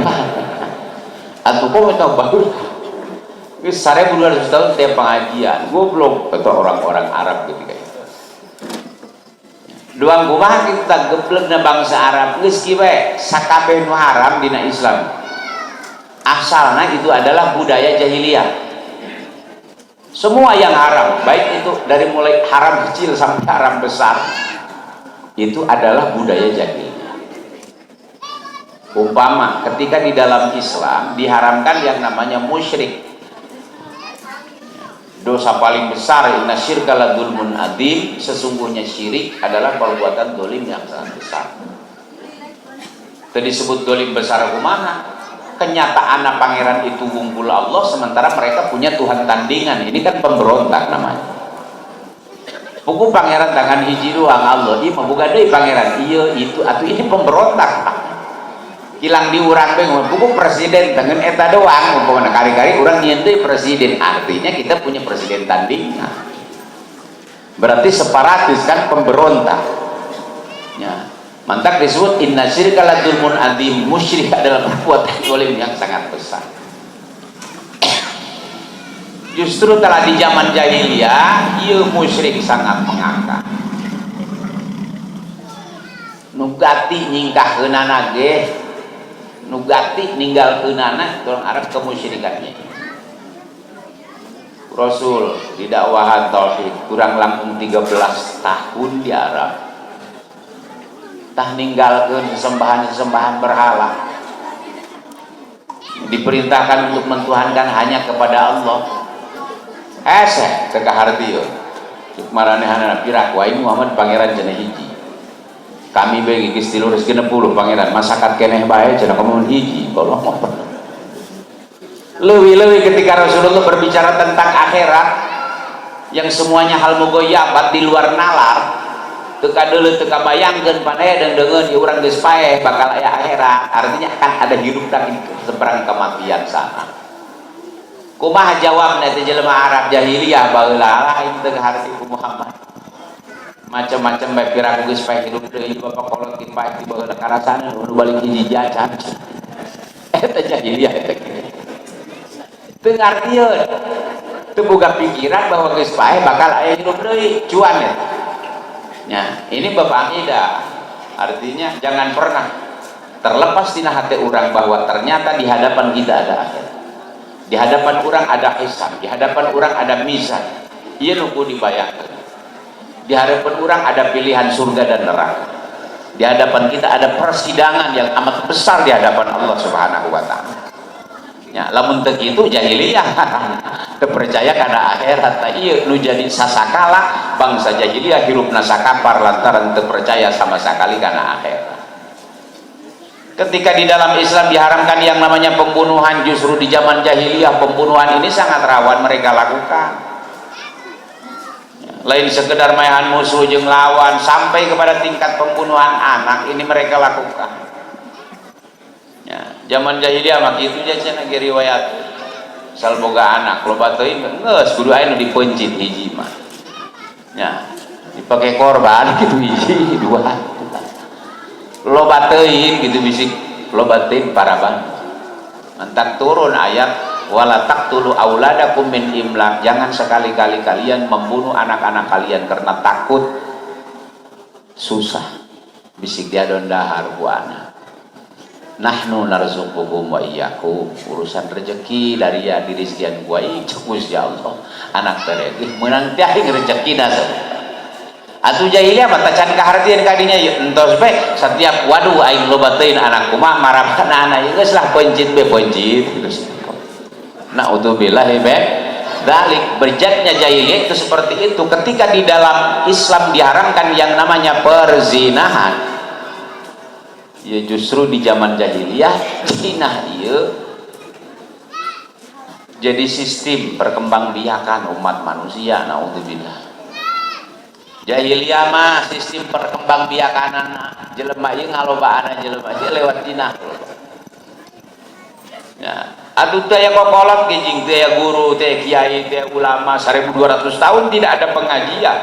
atuh, kok minta baru geus 1200 tahun tiap pengajian, goblok atau orang-orang Arab ketika itu. Duang kumaha kita geblekna bangsa Arab? Geus kieu bae, sakabeh nu haram dina Islam asalna itu adalah budaya jahiliyah. Semua yang haram, baik itu dari mulai haram kecil sampai haram besar, itu adalah budaya jahiliyah. Umpama ketika di dalam Islam diharamkan yang namanya musyrik, dosa paling besar, inna syirka la dzulmun adzim, sesungguhnya syirik adalah perbuatan dolim yang sangat besar. Tadi disebut dolim besar kumaha? Kenyataan pangeran itu wungkul Allah, sementara mereka punya Tuhan tandingan, ini kan pemberontak namanya. Buku pangeran tangan hiji doang Allah, iya boga deui pangeran iya itu atau ini pemberontak. Hilang di urang bae buku presiden tangan eta doang, umpamana kari-kari urang nyieun deui presiden, artinya kita punya presiden tandingan, berarti separatis kan, pemberontak ya. Mantak disebut inna syirka la dzulmun adzim, musyrik adalah perbuatan zalim yang sangat besar. Justru telah di zaman jahiliyah ieu musyrik sangat mengakar, nu gati nyingkahkeunana ge, nu gati ninggalkeunana orang Arab kemusyrikannya. Rasul didakwahan tauhid kurang langkung 13 tahun di Arab, tah ninggalkeun sesembahan-sesembahan berhala, diperintahkan untuk mentuhankan hanya kepada Allah, hese teu kahartieun. Cuk maranehanana, "Piraku aing Muhammad pangeran cenah hiji, kami bae geus 360 pangeran, masakat keneh bae cenah kamu hiji kolong." Leuwih-leuwih ketika Rasulullah berbicara tentang akhirat yang semuanya hal mugoyabat, di luar nalar, teu kadeuleu, teu kabayangkeun, panaya deung-deungeun ieu urang geus paeh bakal aya akhirat, artinya akan ada hidup lagi di seberang kematian sana. Kumaha jawabna teh jelema Arab jahiliyah baheula? "Lain, teu kaharti ku Muhammad, macam-macam bae. Piraku geus paeh hidup deui, bapak kolot ge paeh di baheula, karasana nu balik hiji jacan." Eta jahiliyah, eta teu ngartieun, teu boga pikiran bahwa geus paeh bakal aya hidup deui, cuan ya. Ya, ini bapak akidah. Artinya jangan pernah terlepas tina hati orang bahwa ternyata di hadapan kita ada akhir. Di hadapan orang ada hisab, di hadapan orang ada mizan. Ieu nu kudu dibayangkan. Di hadapan orang ada pilihan surga dan neraka. Di hadapan kita ada persidangan yang amat besar di hadapan Allah Subhanahu wa taala. Ya, lamun teu kitu jahiliyah. Teu percaya kana akhirat. Tah ieu nu jadi sasakala bangsa jahiliyah hirupna sakapar lantaran teu percaya sama sekali kana akhirat. Ketika di dalam Islam diharamkan yang namanya pembunuhan, justru di zaman jahiliyah pembunuhan ini sangat rawan mereka lakukan. Lain sekedar maehan musuh jeung lawan, sampai kepada tingkat pembunuhan anak ini mereka lakukan. Ya, zaman jahiliyah mah kitu nya cenah ge riwayat. Sal boga anak loba teuing, geus kudu aya nu dipeuncit hiji mah. Ya, dipakai korban gitu, hiji dua. Loba teuing gitu, bisik loba teuing paraban. Mantak turun ayat wala taqtulu auladakum min imlak, jangan sekali-kali kalian membunuh anak-anak kalian karena takut susah, bisik diadon dahar ku anak. Nahnu narzuquhum wa iyyakum, urusan rezeki dari ya dirizkian gua cek ya Allah, anak tereh meunang teh aing rezekina. Atuh jahiliyah mah tacan kahartieun kadinya ieu, entos be setiap waduh aing loba teuing anak kumaha marabana anak geus lah pencit be pencit gitu. Naudzubillah be dalik. Berjatnya jahiliyah itu seperti itu. Ketika di dalam Islam diharamkan yang namanya perzinahan, Ya, justru di zaman jahiliyah jinah ieu jadi sistem perkembangbiakan umat manusia. Naudzubillah. Jahiliyah mah sistem perkembangbiakan jelema ieu, ngalobaan jelema ieu lewat jinah ya. Aduh, teh aya kokolot gejing, teh aya guru, teh kiai, teh ulama. 1200 tahun tidak ada pengajian,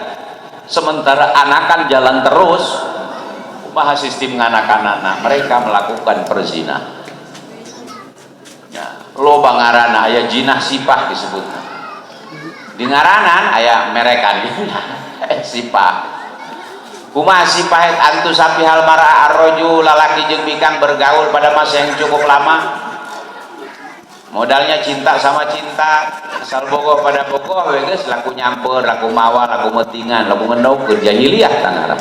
sementara anakan jalan terus. Kumaha sistem nganakan anak? Mereka melakukan perzinahan ya, loba ngarana, aya jinah sifah disebut di ngaranan, aya merekan sifah. Kumaha sifah? An tusafihal mar'a arrojul, lalaki jeung bikang bergaul pada masa yang cukup lama, modalnya cinta sama cinta, asal bogoh pada bogoh we geus, laku nyamper, laku mawa, laku metingan, laku ngendogkeun. Jahiliyah tangarap,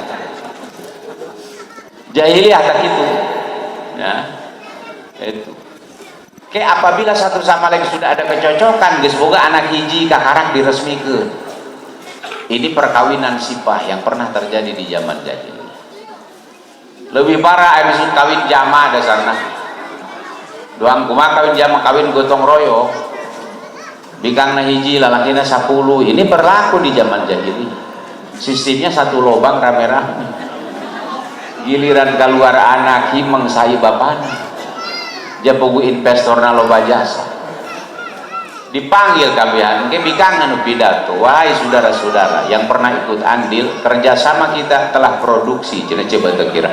jahiliyah tak itu ya. Itu kayak apabila satu sama lain sudah ada kecocokan, geus boga anak hiji, kakarak diresmikeun. Ini perkawinan sifah yang pernah terjadi di zaman jahiliyah. Lebih parah aya disebut kawin jama. Dasarna doang kumaha kawin jama? Kawin gotong royong, bikangna hiji, lalakina 10. Ini berlaku di zaman jahiliyah. Sistemnya satu lobang rame-rame. Giliran keluar anak, himeng sayu bapana, jabogu investorna loba jasa, dipanggil kabehan ke bikang anu pidato, "Wahai saudara-saudara yang pernah ikut andil kerjasama, kita telah produksi," cenah. Coba teu kira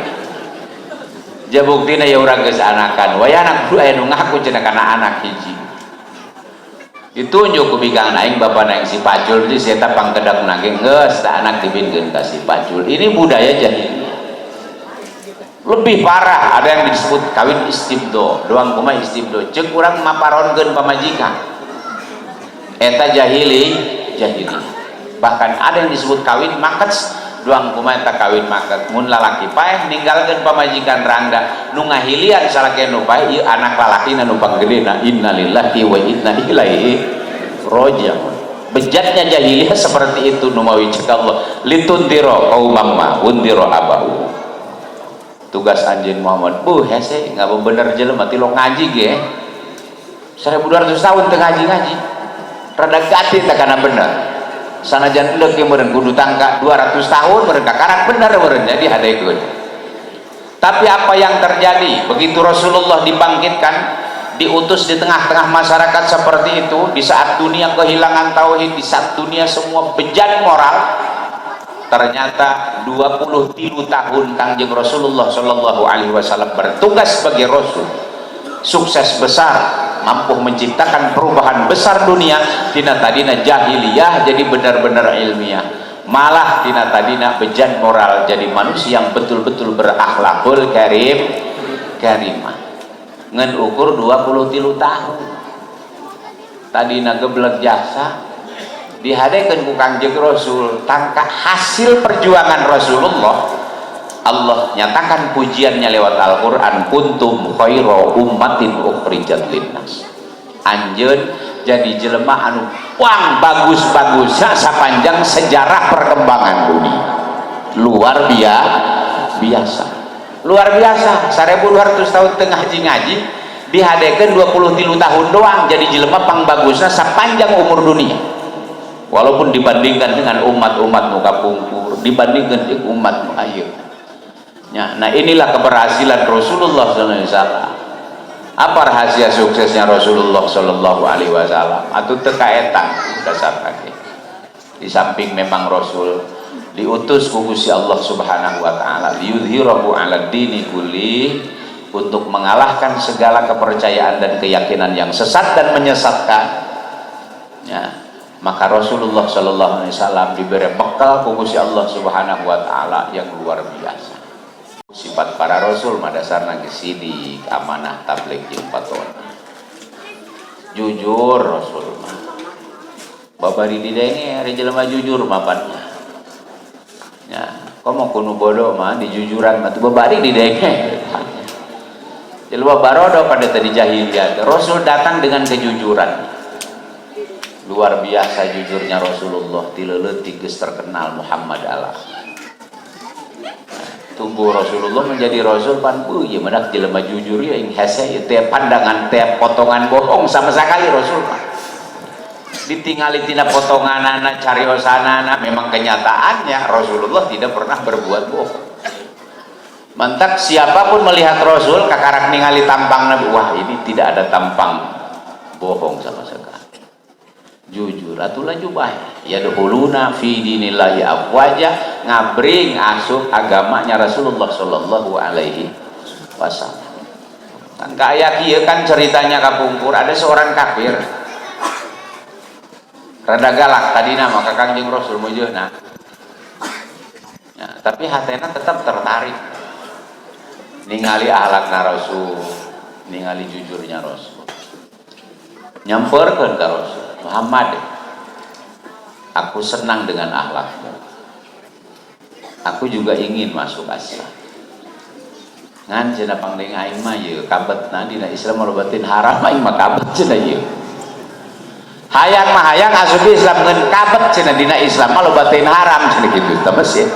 ja buktina ya, urang geus anakan, waya anak kudu aya nu ngaku cenah kana anak hiji. Ditunjuk ku bikang, aing bapak aing si Pacul. Di si eta pangkedak nage geus tah anak dibinkeun ka si Pacul. Ini budaya jahiliyah. Lebih parah ada yang disebut kawin istibdo. Doang kumaha istibdo? Ceuk urang maparonkeun pamajikan. Eta jahili, jahili. Bahkan ada yang disebut kawin market. Doang kumaha eta kawin market? Mun lalaki paeh, ninggalkeun pamajikan rangda, nu ngahilian salaki nu paeh ieu anak lalaki nu panggedena. Innalillahi wa inna ilaihi raji'un. Bejatnya jahiliyah seperti itu. Nu mawi cek Allah, litundira qaumam ma undira abau. Tugas anjeun Muhammad bu hese nggak bener jelema ti lo ngaji ge 1200 tahun teu ngaji-ngaji, rada gati tak kana bener. Sanajan leuk ge meureun kudu tangka 200 tahun meureun kakarak bener meureun jadi hadekeun. Tapi apa yang terjadi begitu Rasulullah dibangkitkan, diutus di tengah-tengah masyarakat seperti itu, di saat dunia kehilangan tauhid, di saat dunia semua bejat moral? Ternyata 23 tahun Kangjeng Rasulullah Shallallahu Alaihi Wasallam bertugas sebagai Rasul, sukses besar, mampu menciptakan perubahan besar dunia. Tina tadina jahiliyah jadi benar-benar ilmiah, malah tina tadina bejat moral jadi manusia yang betul-betul berakhlakul karim, karimah. Ngan ukur 23 tahun, tadina geblek jasa dihadekeun ku Kangjeng Rasul. Tangka hasil perjuangan Rasulullah, Allah nyatakan pujiannya lewat Al-Quran, kuntum khaira ummatin ukhrijat linnas. Anjeun jadi jelema anu wang bagus-bagusnya sepanjang sejarah perkembangan dunia. Luar biasa, biasa, luar biasa. 1200 tahun tengah ngaji ngaji, dihadekeun 23 tahun doang jadi jelema pang bagusnya sepanjang umur dunia, walaupun dibandingkan dengan umat-umat muka pungkur, dibandingkan dengan umat nu ayeuna ya. Nah, inilah keberhasilan Rasulullah SAW. Apa rahasia suksesnya Rasulullah Shallallahu Alaihi Wasallam? Atau teka etang dasar kaki, di samping memang Rasul diutus ku Gusti Allah Subhanahu wa taala liyudhhirahu 'ala dini kulli, untuk mengalahkan segala kepercayaan dan keyakinan yang sesat dan menyesatkan ya, maka Rasulullah Shallallahu Alaihi Wasallam diberi bekal ku Gusti Allah Subhanahu wa taala yang luar biasa. Sifat para rasul mah dasarna geus sidik, amanah, tabligh jeung fatonah, jujur. Rasul mah babari didenge ari jelema jujur mapannya ya, komo kunu bodoh mah dijujuran mah teu babari didenge. Jelema barodo pada tadi jahiliyah, Rasul datang dengan kejujuran. Luar biasa jujurnya Rasulullah, ti leutik geus terkenal Muhammad Allah. Tumbuh Rasulullah menjadi rasul pan bu ieu menak jelema jujur ya, ing hese ieu teh pandangan teh potongan bohong sama sekali. Rasul mah ditingali tina potonganana, cariosanana, memang kenyataannya Rasulullah tidak pernah berbuat bohong. Mantak siapapun melihat Rasul kakarak ningali tampang Nabi, wah, ini tidak ada tampang bohong sama sekali, jujur. Atuh laju bae yadkhuluna fi dinillahi afwaja, ngabring asup agamanya Rasulullah sallallahu alaihi wasallam. Kan kaya kieu kan ceritanya kapungkur, ada seorang kafir rada galak tadi nama ka Kangjeng Rasul mujeuhna ya, tapi hatena tetap tertarik ningali akhlakna Rasul, ningali jujurnya Rasul. Nyamperkeun ka Rasul, "Muhammad, aku senang dengan akhlakmu, aku juga ingin masuk Islam. Ngan," cenah, "pangdeng aing mah ieu kabetna dina Islam loba teuing haram, aing mah kabet," cenah. "Ieu hayang mah hayang asup Islam, ngan kabet," cenah, "dina Islam mah loba teuing haram," cenah kitu. Tah sih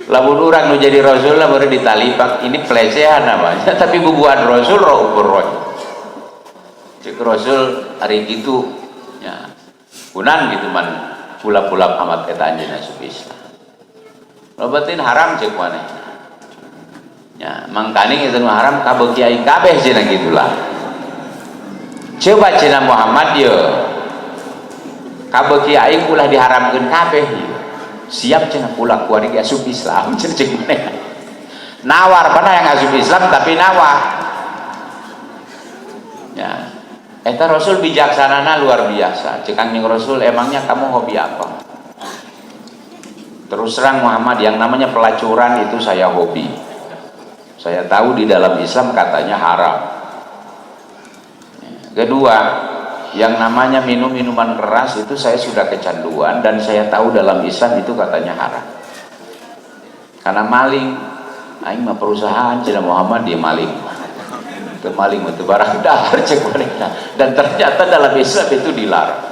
lamun urang nu jadi Rasul lah baru ditalipak, ini pelecehan namanya. Tapi bubuhan Rasul raufur rahim. Cek Rasul hari gitu ya kunan gitu man pula-pula amat eta anjeun asup Islam loba teuing haram cek maneh ya, mangkaning itu haram kabeuki aing kabeh, cenah gitulah. "Coba," cenah Muhammad, "ye kabeuki aing ulah diharamkeun kabeh." "Siap," cenah, "pula kuari asup Islam," cenah. Cek maneh nawar pada yang asup Islam, tapi nawar ya. Eta Rasul bijaksanana luar biasa. Cek Kangjeng Rasul, "Emangnya kamu hobi apa?" "Terus terang, Muhammad, yang namanya pelacuran itu saya hobi. Saya tahu di dalam Islam katanya haram. Kedua, yang namanya minum minuman keras itu saya sudah kecanduan dan saya tahu dalam Islam itu katanya haram. Karena maling, aing mah perusahaan," cenah Muhammad, "dia maling ke maling itu barang dahar," cek mereka, "dan ternyata dalam Islam itu dilarang."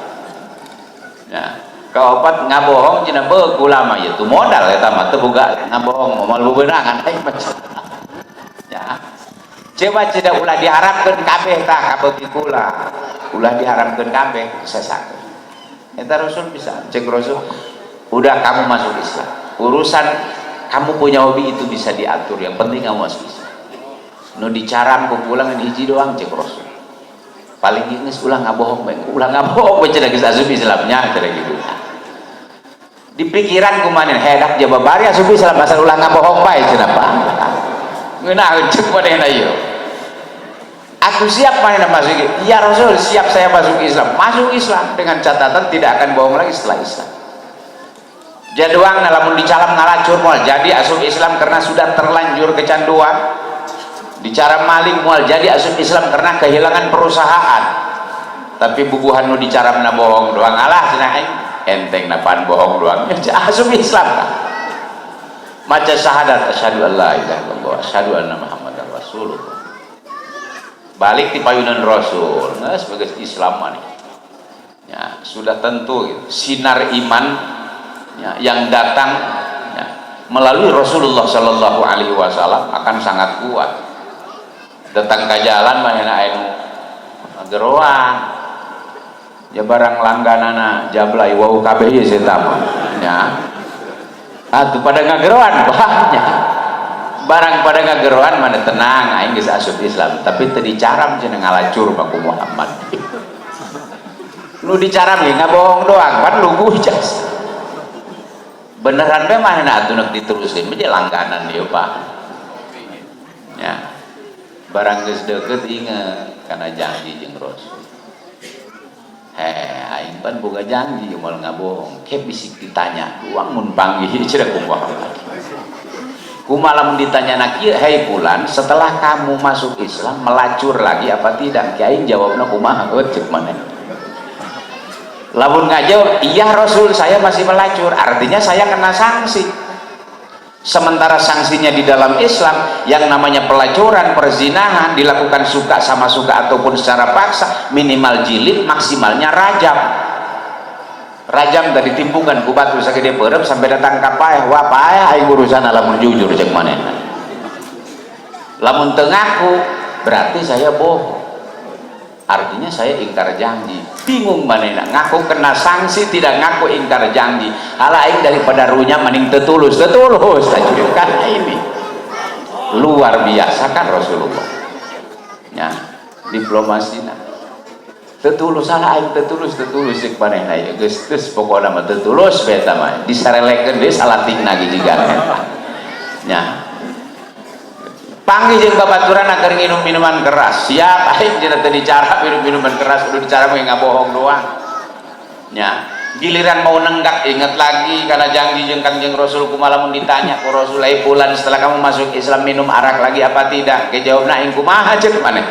Ya, kaopat, ngabohong, cenah. "Beuk ulama itu modal eta mah teu boga ngabohong moal bebenangan aing mah." "Ya coba," cenah, "ulah diharamkeun kabeh tah kabeuki kula, ulah diharamkeun kabeh." Sesakeun eta Rasul bisa. Cek Rasul, "Udah, kamu masuk Islam. Urusan kamu punya hobi itu bisa diatur, yang penting kamu masuk Islam. Nu dicaram ku pulang hiji doang," cek Rasul, "paling geus ulah ngabohong bae, ulah ngabohong bae," cenah, "geus asup Islamnya," cenah gitu. Di pikiran kumaha hedak jababari asup Islam asal ulah ngabohong bae, cenah. Pak ngeunah cek manehna ieu, "Aku siap manehna masuk." "Ya Rasul, siap saya masuk Islam." Masuk Islam dengan catatan tidak akan bohong lagi setelah Islam. Jaduang lamun dicalam ngalacur moal jadi asup Islam karena sudah terlanjur kecanduan. Dicaram maling moal jadi asup Islam karena kehilangan perusahaan. Tapi bubuhan nu dicaramna bohong doang, "Alah," cenah, "aing enteng napan bohong doang," asup Islam. Maca syahadat, asyhadu an la ilaha illallah, asyhadu anna muhammadar rasulullah. Balik di payunan Rasul, nah, sebagai Islam nih ya, sudah tentu gitu, sinar iman ya, yang datang ya, melalui Rasulullah Shallallahu Alaihi Wasallam akan sangat kuat. Datang ke jalan mana anu geroan ya, barang langganana jablay wau kabeh ieu mah ya, atuh pada ngageroan banyak barang pada ngageroan mana tenang, aing geus asup Islam, tapi teu dicaram, cenah, ngalacur mah ku Muhammad. Nu dicaram ge ngabohong doang pan lugu jas beneran bae mana atuh nek diteruskeun mah langganan ieu, Pak. Ya barang geus deukeut inget karena janji jeung Rasul, "Heh, aing pan boga janji moal ngabohong, ke bisik ditanya doang mun panggih," cenah ku Muhammad. Kumaha lamun ditanya nak kieu, "Hei fulan, setelah kamu masuk Islam melacur lagi apa tidak?" Kiai jawabna kumaha? Heuh, cek maneh lamun ngajawab, "Iya Rasul, saya masih melacur," artinya saya kena sanksi. Sementara sanksinya di dalam Islam yang namanya pelacuran, perzinahan dilakukan suka sama suka ataupun secara paksa, minimal jilid, maksimalnya rajam. Rajam tadi timpungan ku batu sagede peureum sampai datang ka paeh. Wah, paeh aing urusan lamun jujur cek manehna. Lamun teu ngaku berarti saya bohong, artinya saya ingkar janji. Bingung manehna, ngaku kena sanksi, tidak ngaku ingkar janji. Halah, aing daripada runya mending teu tulus, teu tulus. Kan ini luar biasa kan Rasulullah ya, diplomasi. Nah, teu tulus, salah aing, teu tulus, teu tulus cek manehna ya. Geus geus pokona mah teu tulus beta mah, disarelekeun deui salatingna ge jiga eta nya. Panggih jeung babaturan keur nginum minuman keras, siap aing cenah teu dicara minum minuman keras, udah dicara mah ngabohong doang nya. Giliran mau nenggak, ingat lagi karena janji jeung Kangjeng Rasul. Kumaha lamun ditanya ku Rasul, "Ai fulan, setelah kamu masuk Islam minum arak lagi apa tidak?" Ke jawabna aing kumaha cek maneh?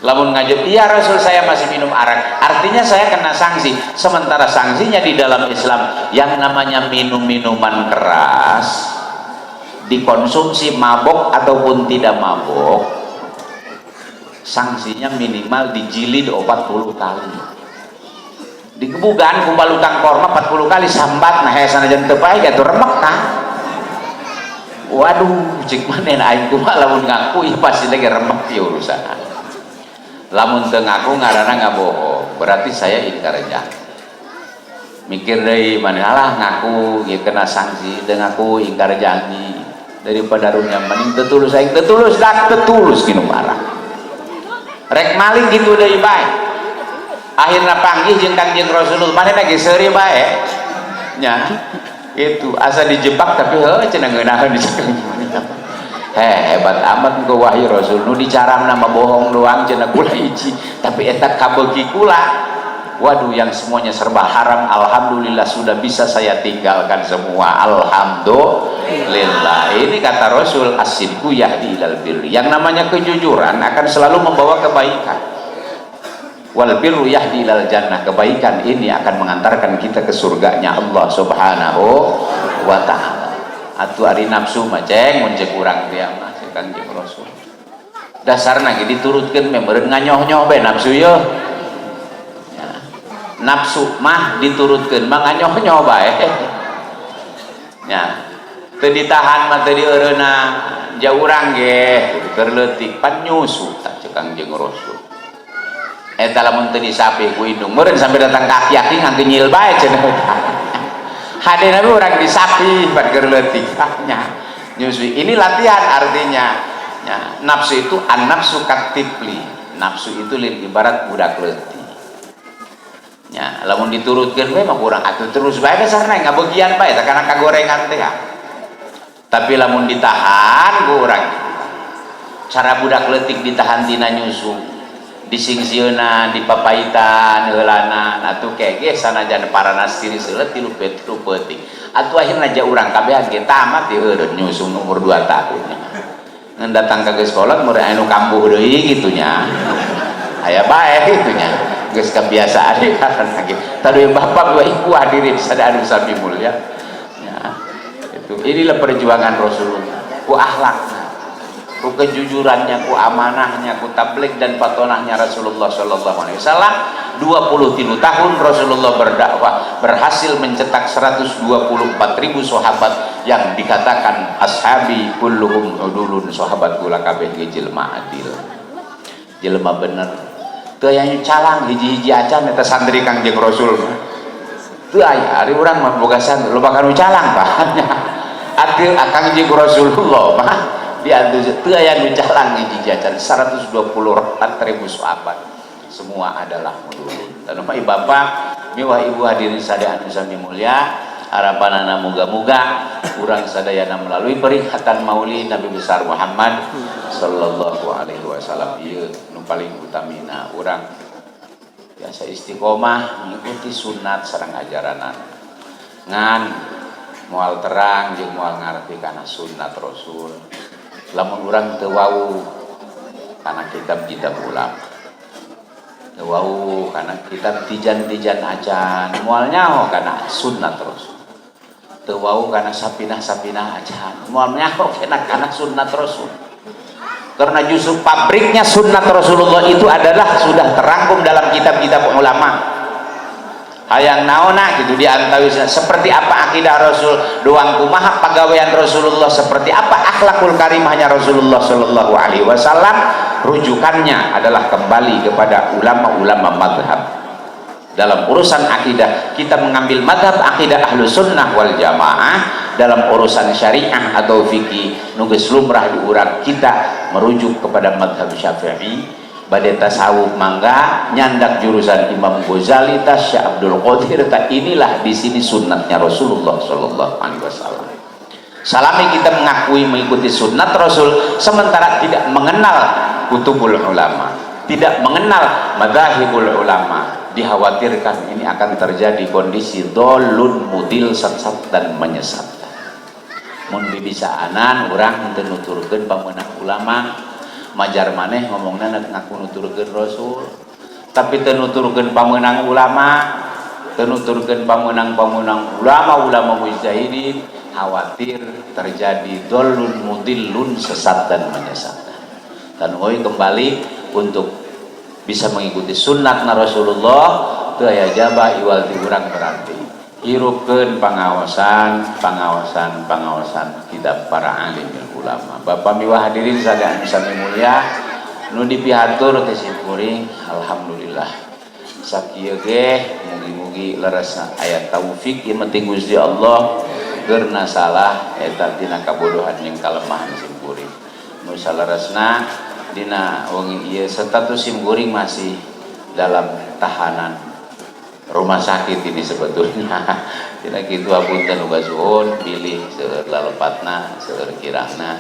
Lamun ngajawab, "Iya Rasul, saya masih minum arak," artinya saya kena sanksi. Sementara sanksinya di dalam Islam, yang namanya minum minuman keras dikonsumsi mabok ataupun tidak mabok, sanksinya minimal dijilid 40 kali, digebugan ku balutang korma 40 kali sambat. Nah, sanajan teu paeh atuh remek kah. Waduh, cik maneh, aing kumaha lamun ngaku? Ya pasti lagi remek ya urusan. Lamun teu ngaku ngaranna ngabohong, berarti saya ingkar janji. Mikir deui maneh, alah, ngaku ya kena sanksi, teu ngaku ingkar janji. Daripada runya mending teu tulus. Aing teu tulus dak, teu tulus minum arak. Rek maling gitu deui bae. Akhirna panggih jeung Kangjeng Rasulullah, manehna ge seuri bae nya. Itu asa dijebak, tapi heuh cenah ngeunaheun dicekal. Heh, hebat amat engkau wahai Rasul, nu dicaram nama bohong doang cenah kula hiji, tapi eta kabeuki kula. Waduh, yang semuanya serba haram, alhamdulillah sudah bisa saya tinggalkan semua, alhamdulillah. Ini kata Rasul, الصدق يهدي إلى البر, yang namanya kejujuran akan selalu membawa kebaikan. والبر يهدي إلى الجنة, kebaikan ini akan mengantarkan kita ke surganya Allah Subhanahu wa Ta'ala. Atuh ari nafsu mah, ceng, mun cek urang dia mah, cek Kangjeng Rasul, dasarna ge diturutkeun meureun nganyoh-nyoh bae nafsu ye ya. Nafsu mah diturutkeun mah nganyoh-nyoh bae nya, teu ditahan mah teu dieureuna. Ja urang ge keur leutik pan nyusu tah cek Kangjeng Rasul. Eta lamun teu disapih ku indung meureun sampai datang ka aki-aki nganggenyil bae cenah. Hade nabi urang disapih pan keur leutik nya nyusui. Ini latihan artinya ya, nafsu itu النفس كالطفل, nafsu itu lin ibarat budak leutik ya. Lamun diturutkeun we mah kurang atuh terus bae, dasarna ngabegian bae tah kana kagorengan teh ya. Tapi lamun ditahan ku urang, cara budak leutik ditahan tina nyusu, disingsieunan, dipapaitan heulana, atuh kege sanajan paranas tiris heula tilu tilu peuting atuh akhirna ja urang kabehan ge tamat di eureun nyusu umur 2 tahun. Ngan datang ka geus kolot meureun anu kambuh deui kitu nya, aya bae kitu nya, geus kebiasaan karena ge tadi. Bapak wa ibu hadirin sadaya anu sami mulia ya, itu inilah perjuangan Rasulullah ku akhlakna, ku kejujurannya, ku amanahnya, ku tabligh dan fatonahnya Rasulullah Shallallahu Alaihi Wasallam. 23 tahun Rasulullah berdakwah, berhasil mencetak 124 ribu sahabat yang dikatakan أصحابي كلهم عدول, sahabat kula kabeh ge jelema adil, jelema bener, teu aya calang hiji-hiji acan eta santri Kangjeng Rasul teu aya. Ari urang mah boga santri loba kanu calang bahannya. Adil Kangjeng Rasulullah mah diantu teu aya nu calang hiji acan. 124 ribu sahabat semua adalah mudulun. Dan Bapak, Bapak miwah Ibu hadirin sadaya anu sami mulia, harapanana muga-muga urang sadayana melalui peringatan Maulid Nabi besar Muhammad sallallahu alaihi wasallam ieu, nu paling utamina urang biasa istiqomah mengikuti sunat sareng ajaranan. Ngan moal terang jeung moal ngarti kana sunat Rasul lamun urang teu wau kana kitab-kitab ulama, teu wau kana kitab tijan-tijan acan, moal nyaho kana sunat Rasul. Teu wau kana sapinah-sapinah acan, moal nyaho kana sunat Rasul, karena justru pabriknya sunat Rasulullah itu adalah sudah terangkum dalam kitab-kitab ulama. Hayang naonna gitu di antawisna, seperti apa akidah Rasul, doang kumaha pagawean Rasulullah, seperti apa akhlakul karimahnya Rasulullah Shallallahu Alaihi Wasallam, rujukannya adalah kembali kepada ulama-ulama madhab. Dalam urusan akidah kita mengambil madhab akidah Ahlu Sunnah wal Jamaah. Dalam urusan syariah atau fikih nu geus lumrah di urang, kita merujuk kepada madhab Syafi'i. Bade tasawuf mangga nyandak jurusan Imam Ghazali, tas Syekh Abdul Qadir. Tak, inilah di sini sunnatnya Rasulullah Shallallahu Alaihi Wasallam. Salami kita mengakui mengikuti sunnat Rasul, sementara tidak mengenal kutubul ulama, tidak mengenal madzahibul ulama, dikhawatirkan ini akan terjadi kondisi dhollun mudhil, sesat dan menyesatkan. Mun bibisaanan urang teu nuturkeun pamenang ulama, majar maneh ngomongna ngaku nuturkeun Rasul tapi teu nuturkeun pamenang ulama, teu nuturkeun pamenang-pamenang ulama-ulama mujtahidin, khawatir terjadi dhollun mudhillun, sesat dan menyesatkan. Dan oi, kembali untuk bisa mengikuti sunnat Rasulullah teu aya jaba iwal ti urang. Berarti hirupkeun pangaosan pangaosan pangaosan kitab para alim ulama. Bapak miwah hadirin sadaya sami mulia nu dipihatur ku simkuring, alhamdulillah sakieu ge mugi-mugi leresna aya taufik ieu penting Gusti Allah. Geurna salah eta tina kabodohan jeung kalemahan simkuring. Nu saleresna dina wengi ieu status simkuring masih dalam tahanan rumah sakit ini sebetulnya. Tidak gitu, apunten uga suhun bilih seueur lalepatna, seueur kirangna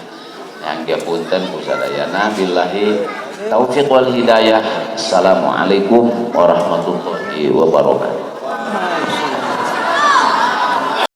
yang dia punten ku sadayana. Billahi taufiq wal hidayah. Assalamualaikum warahmatullahi wabarakatuh.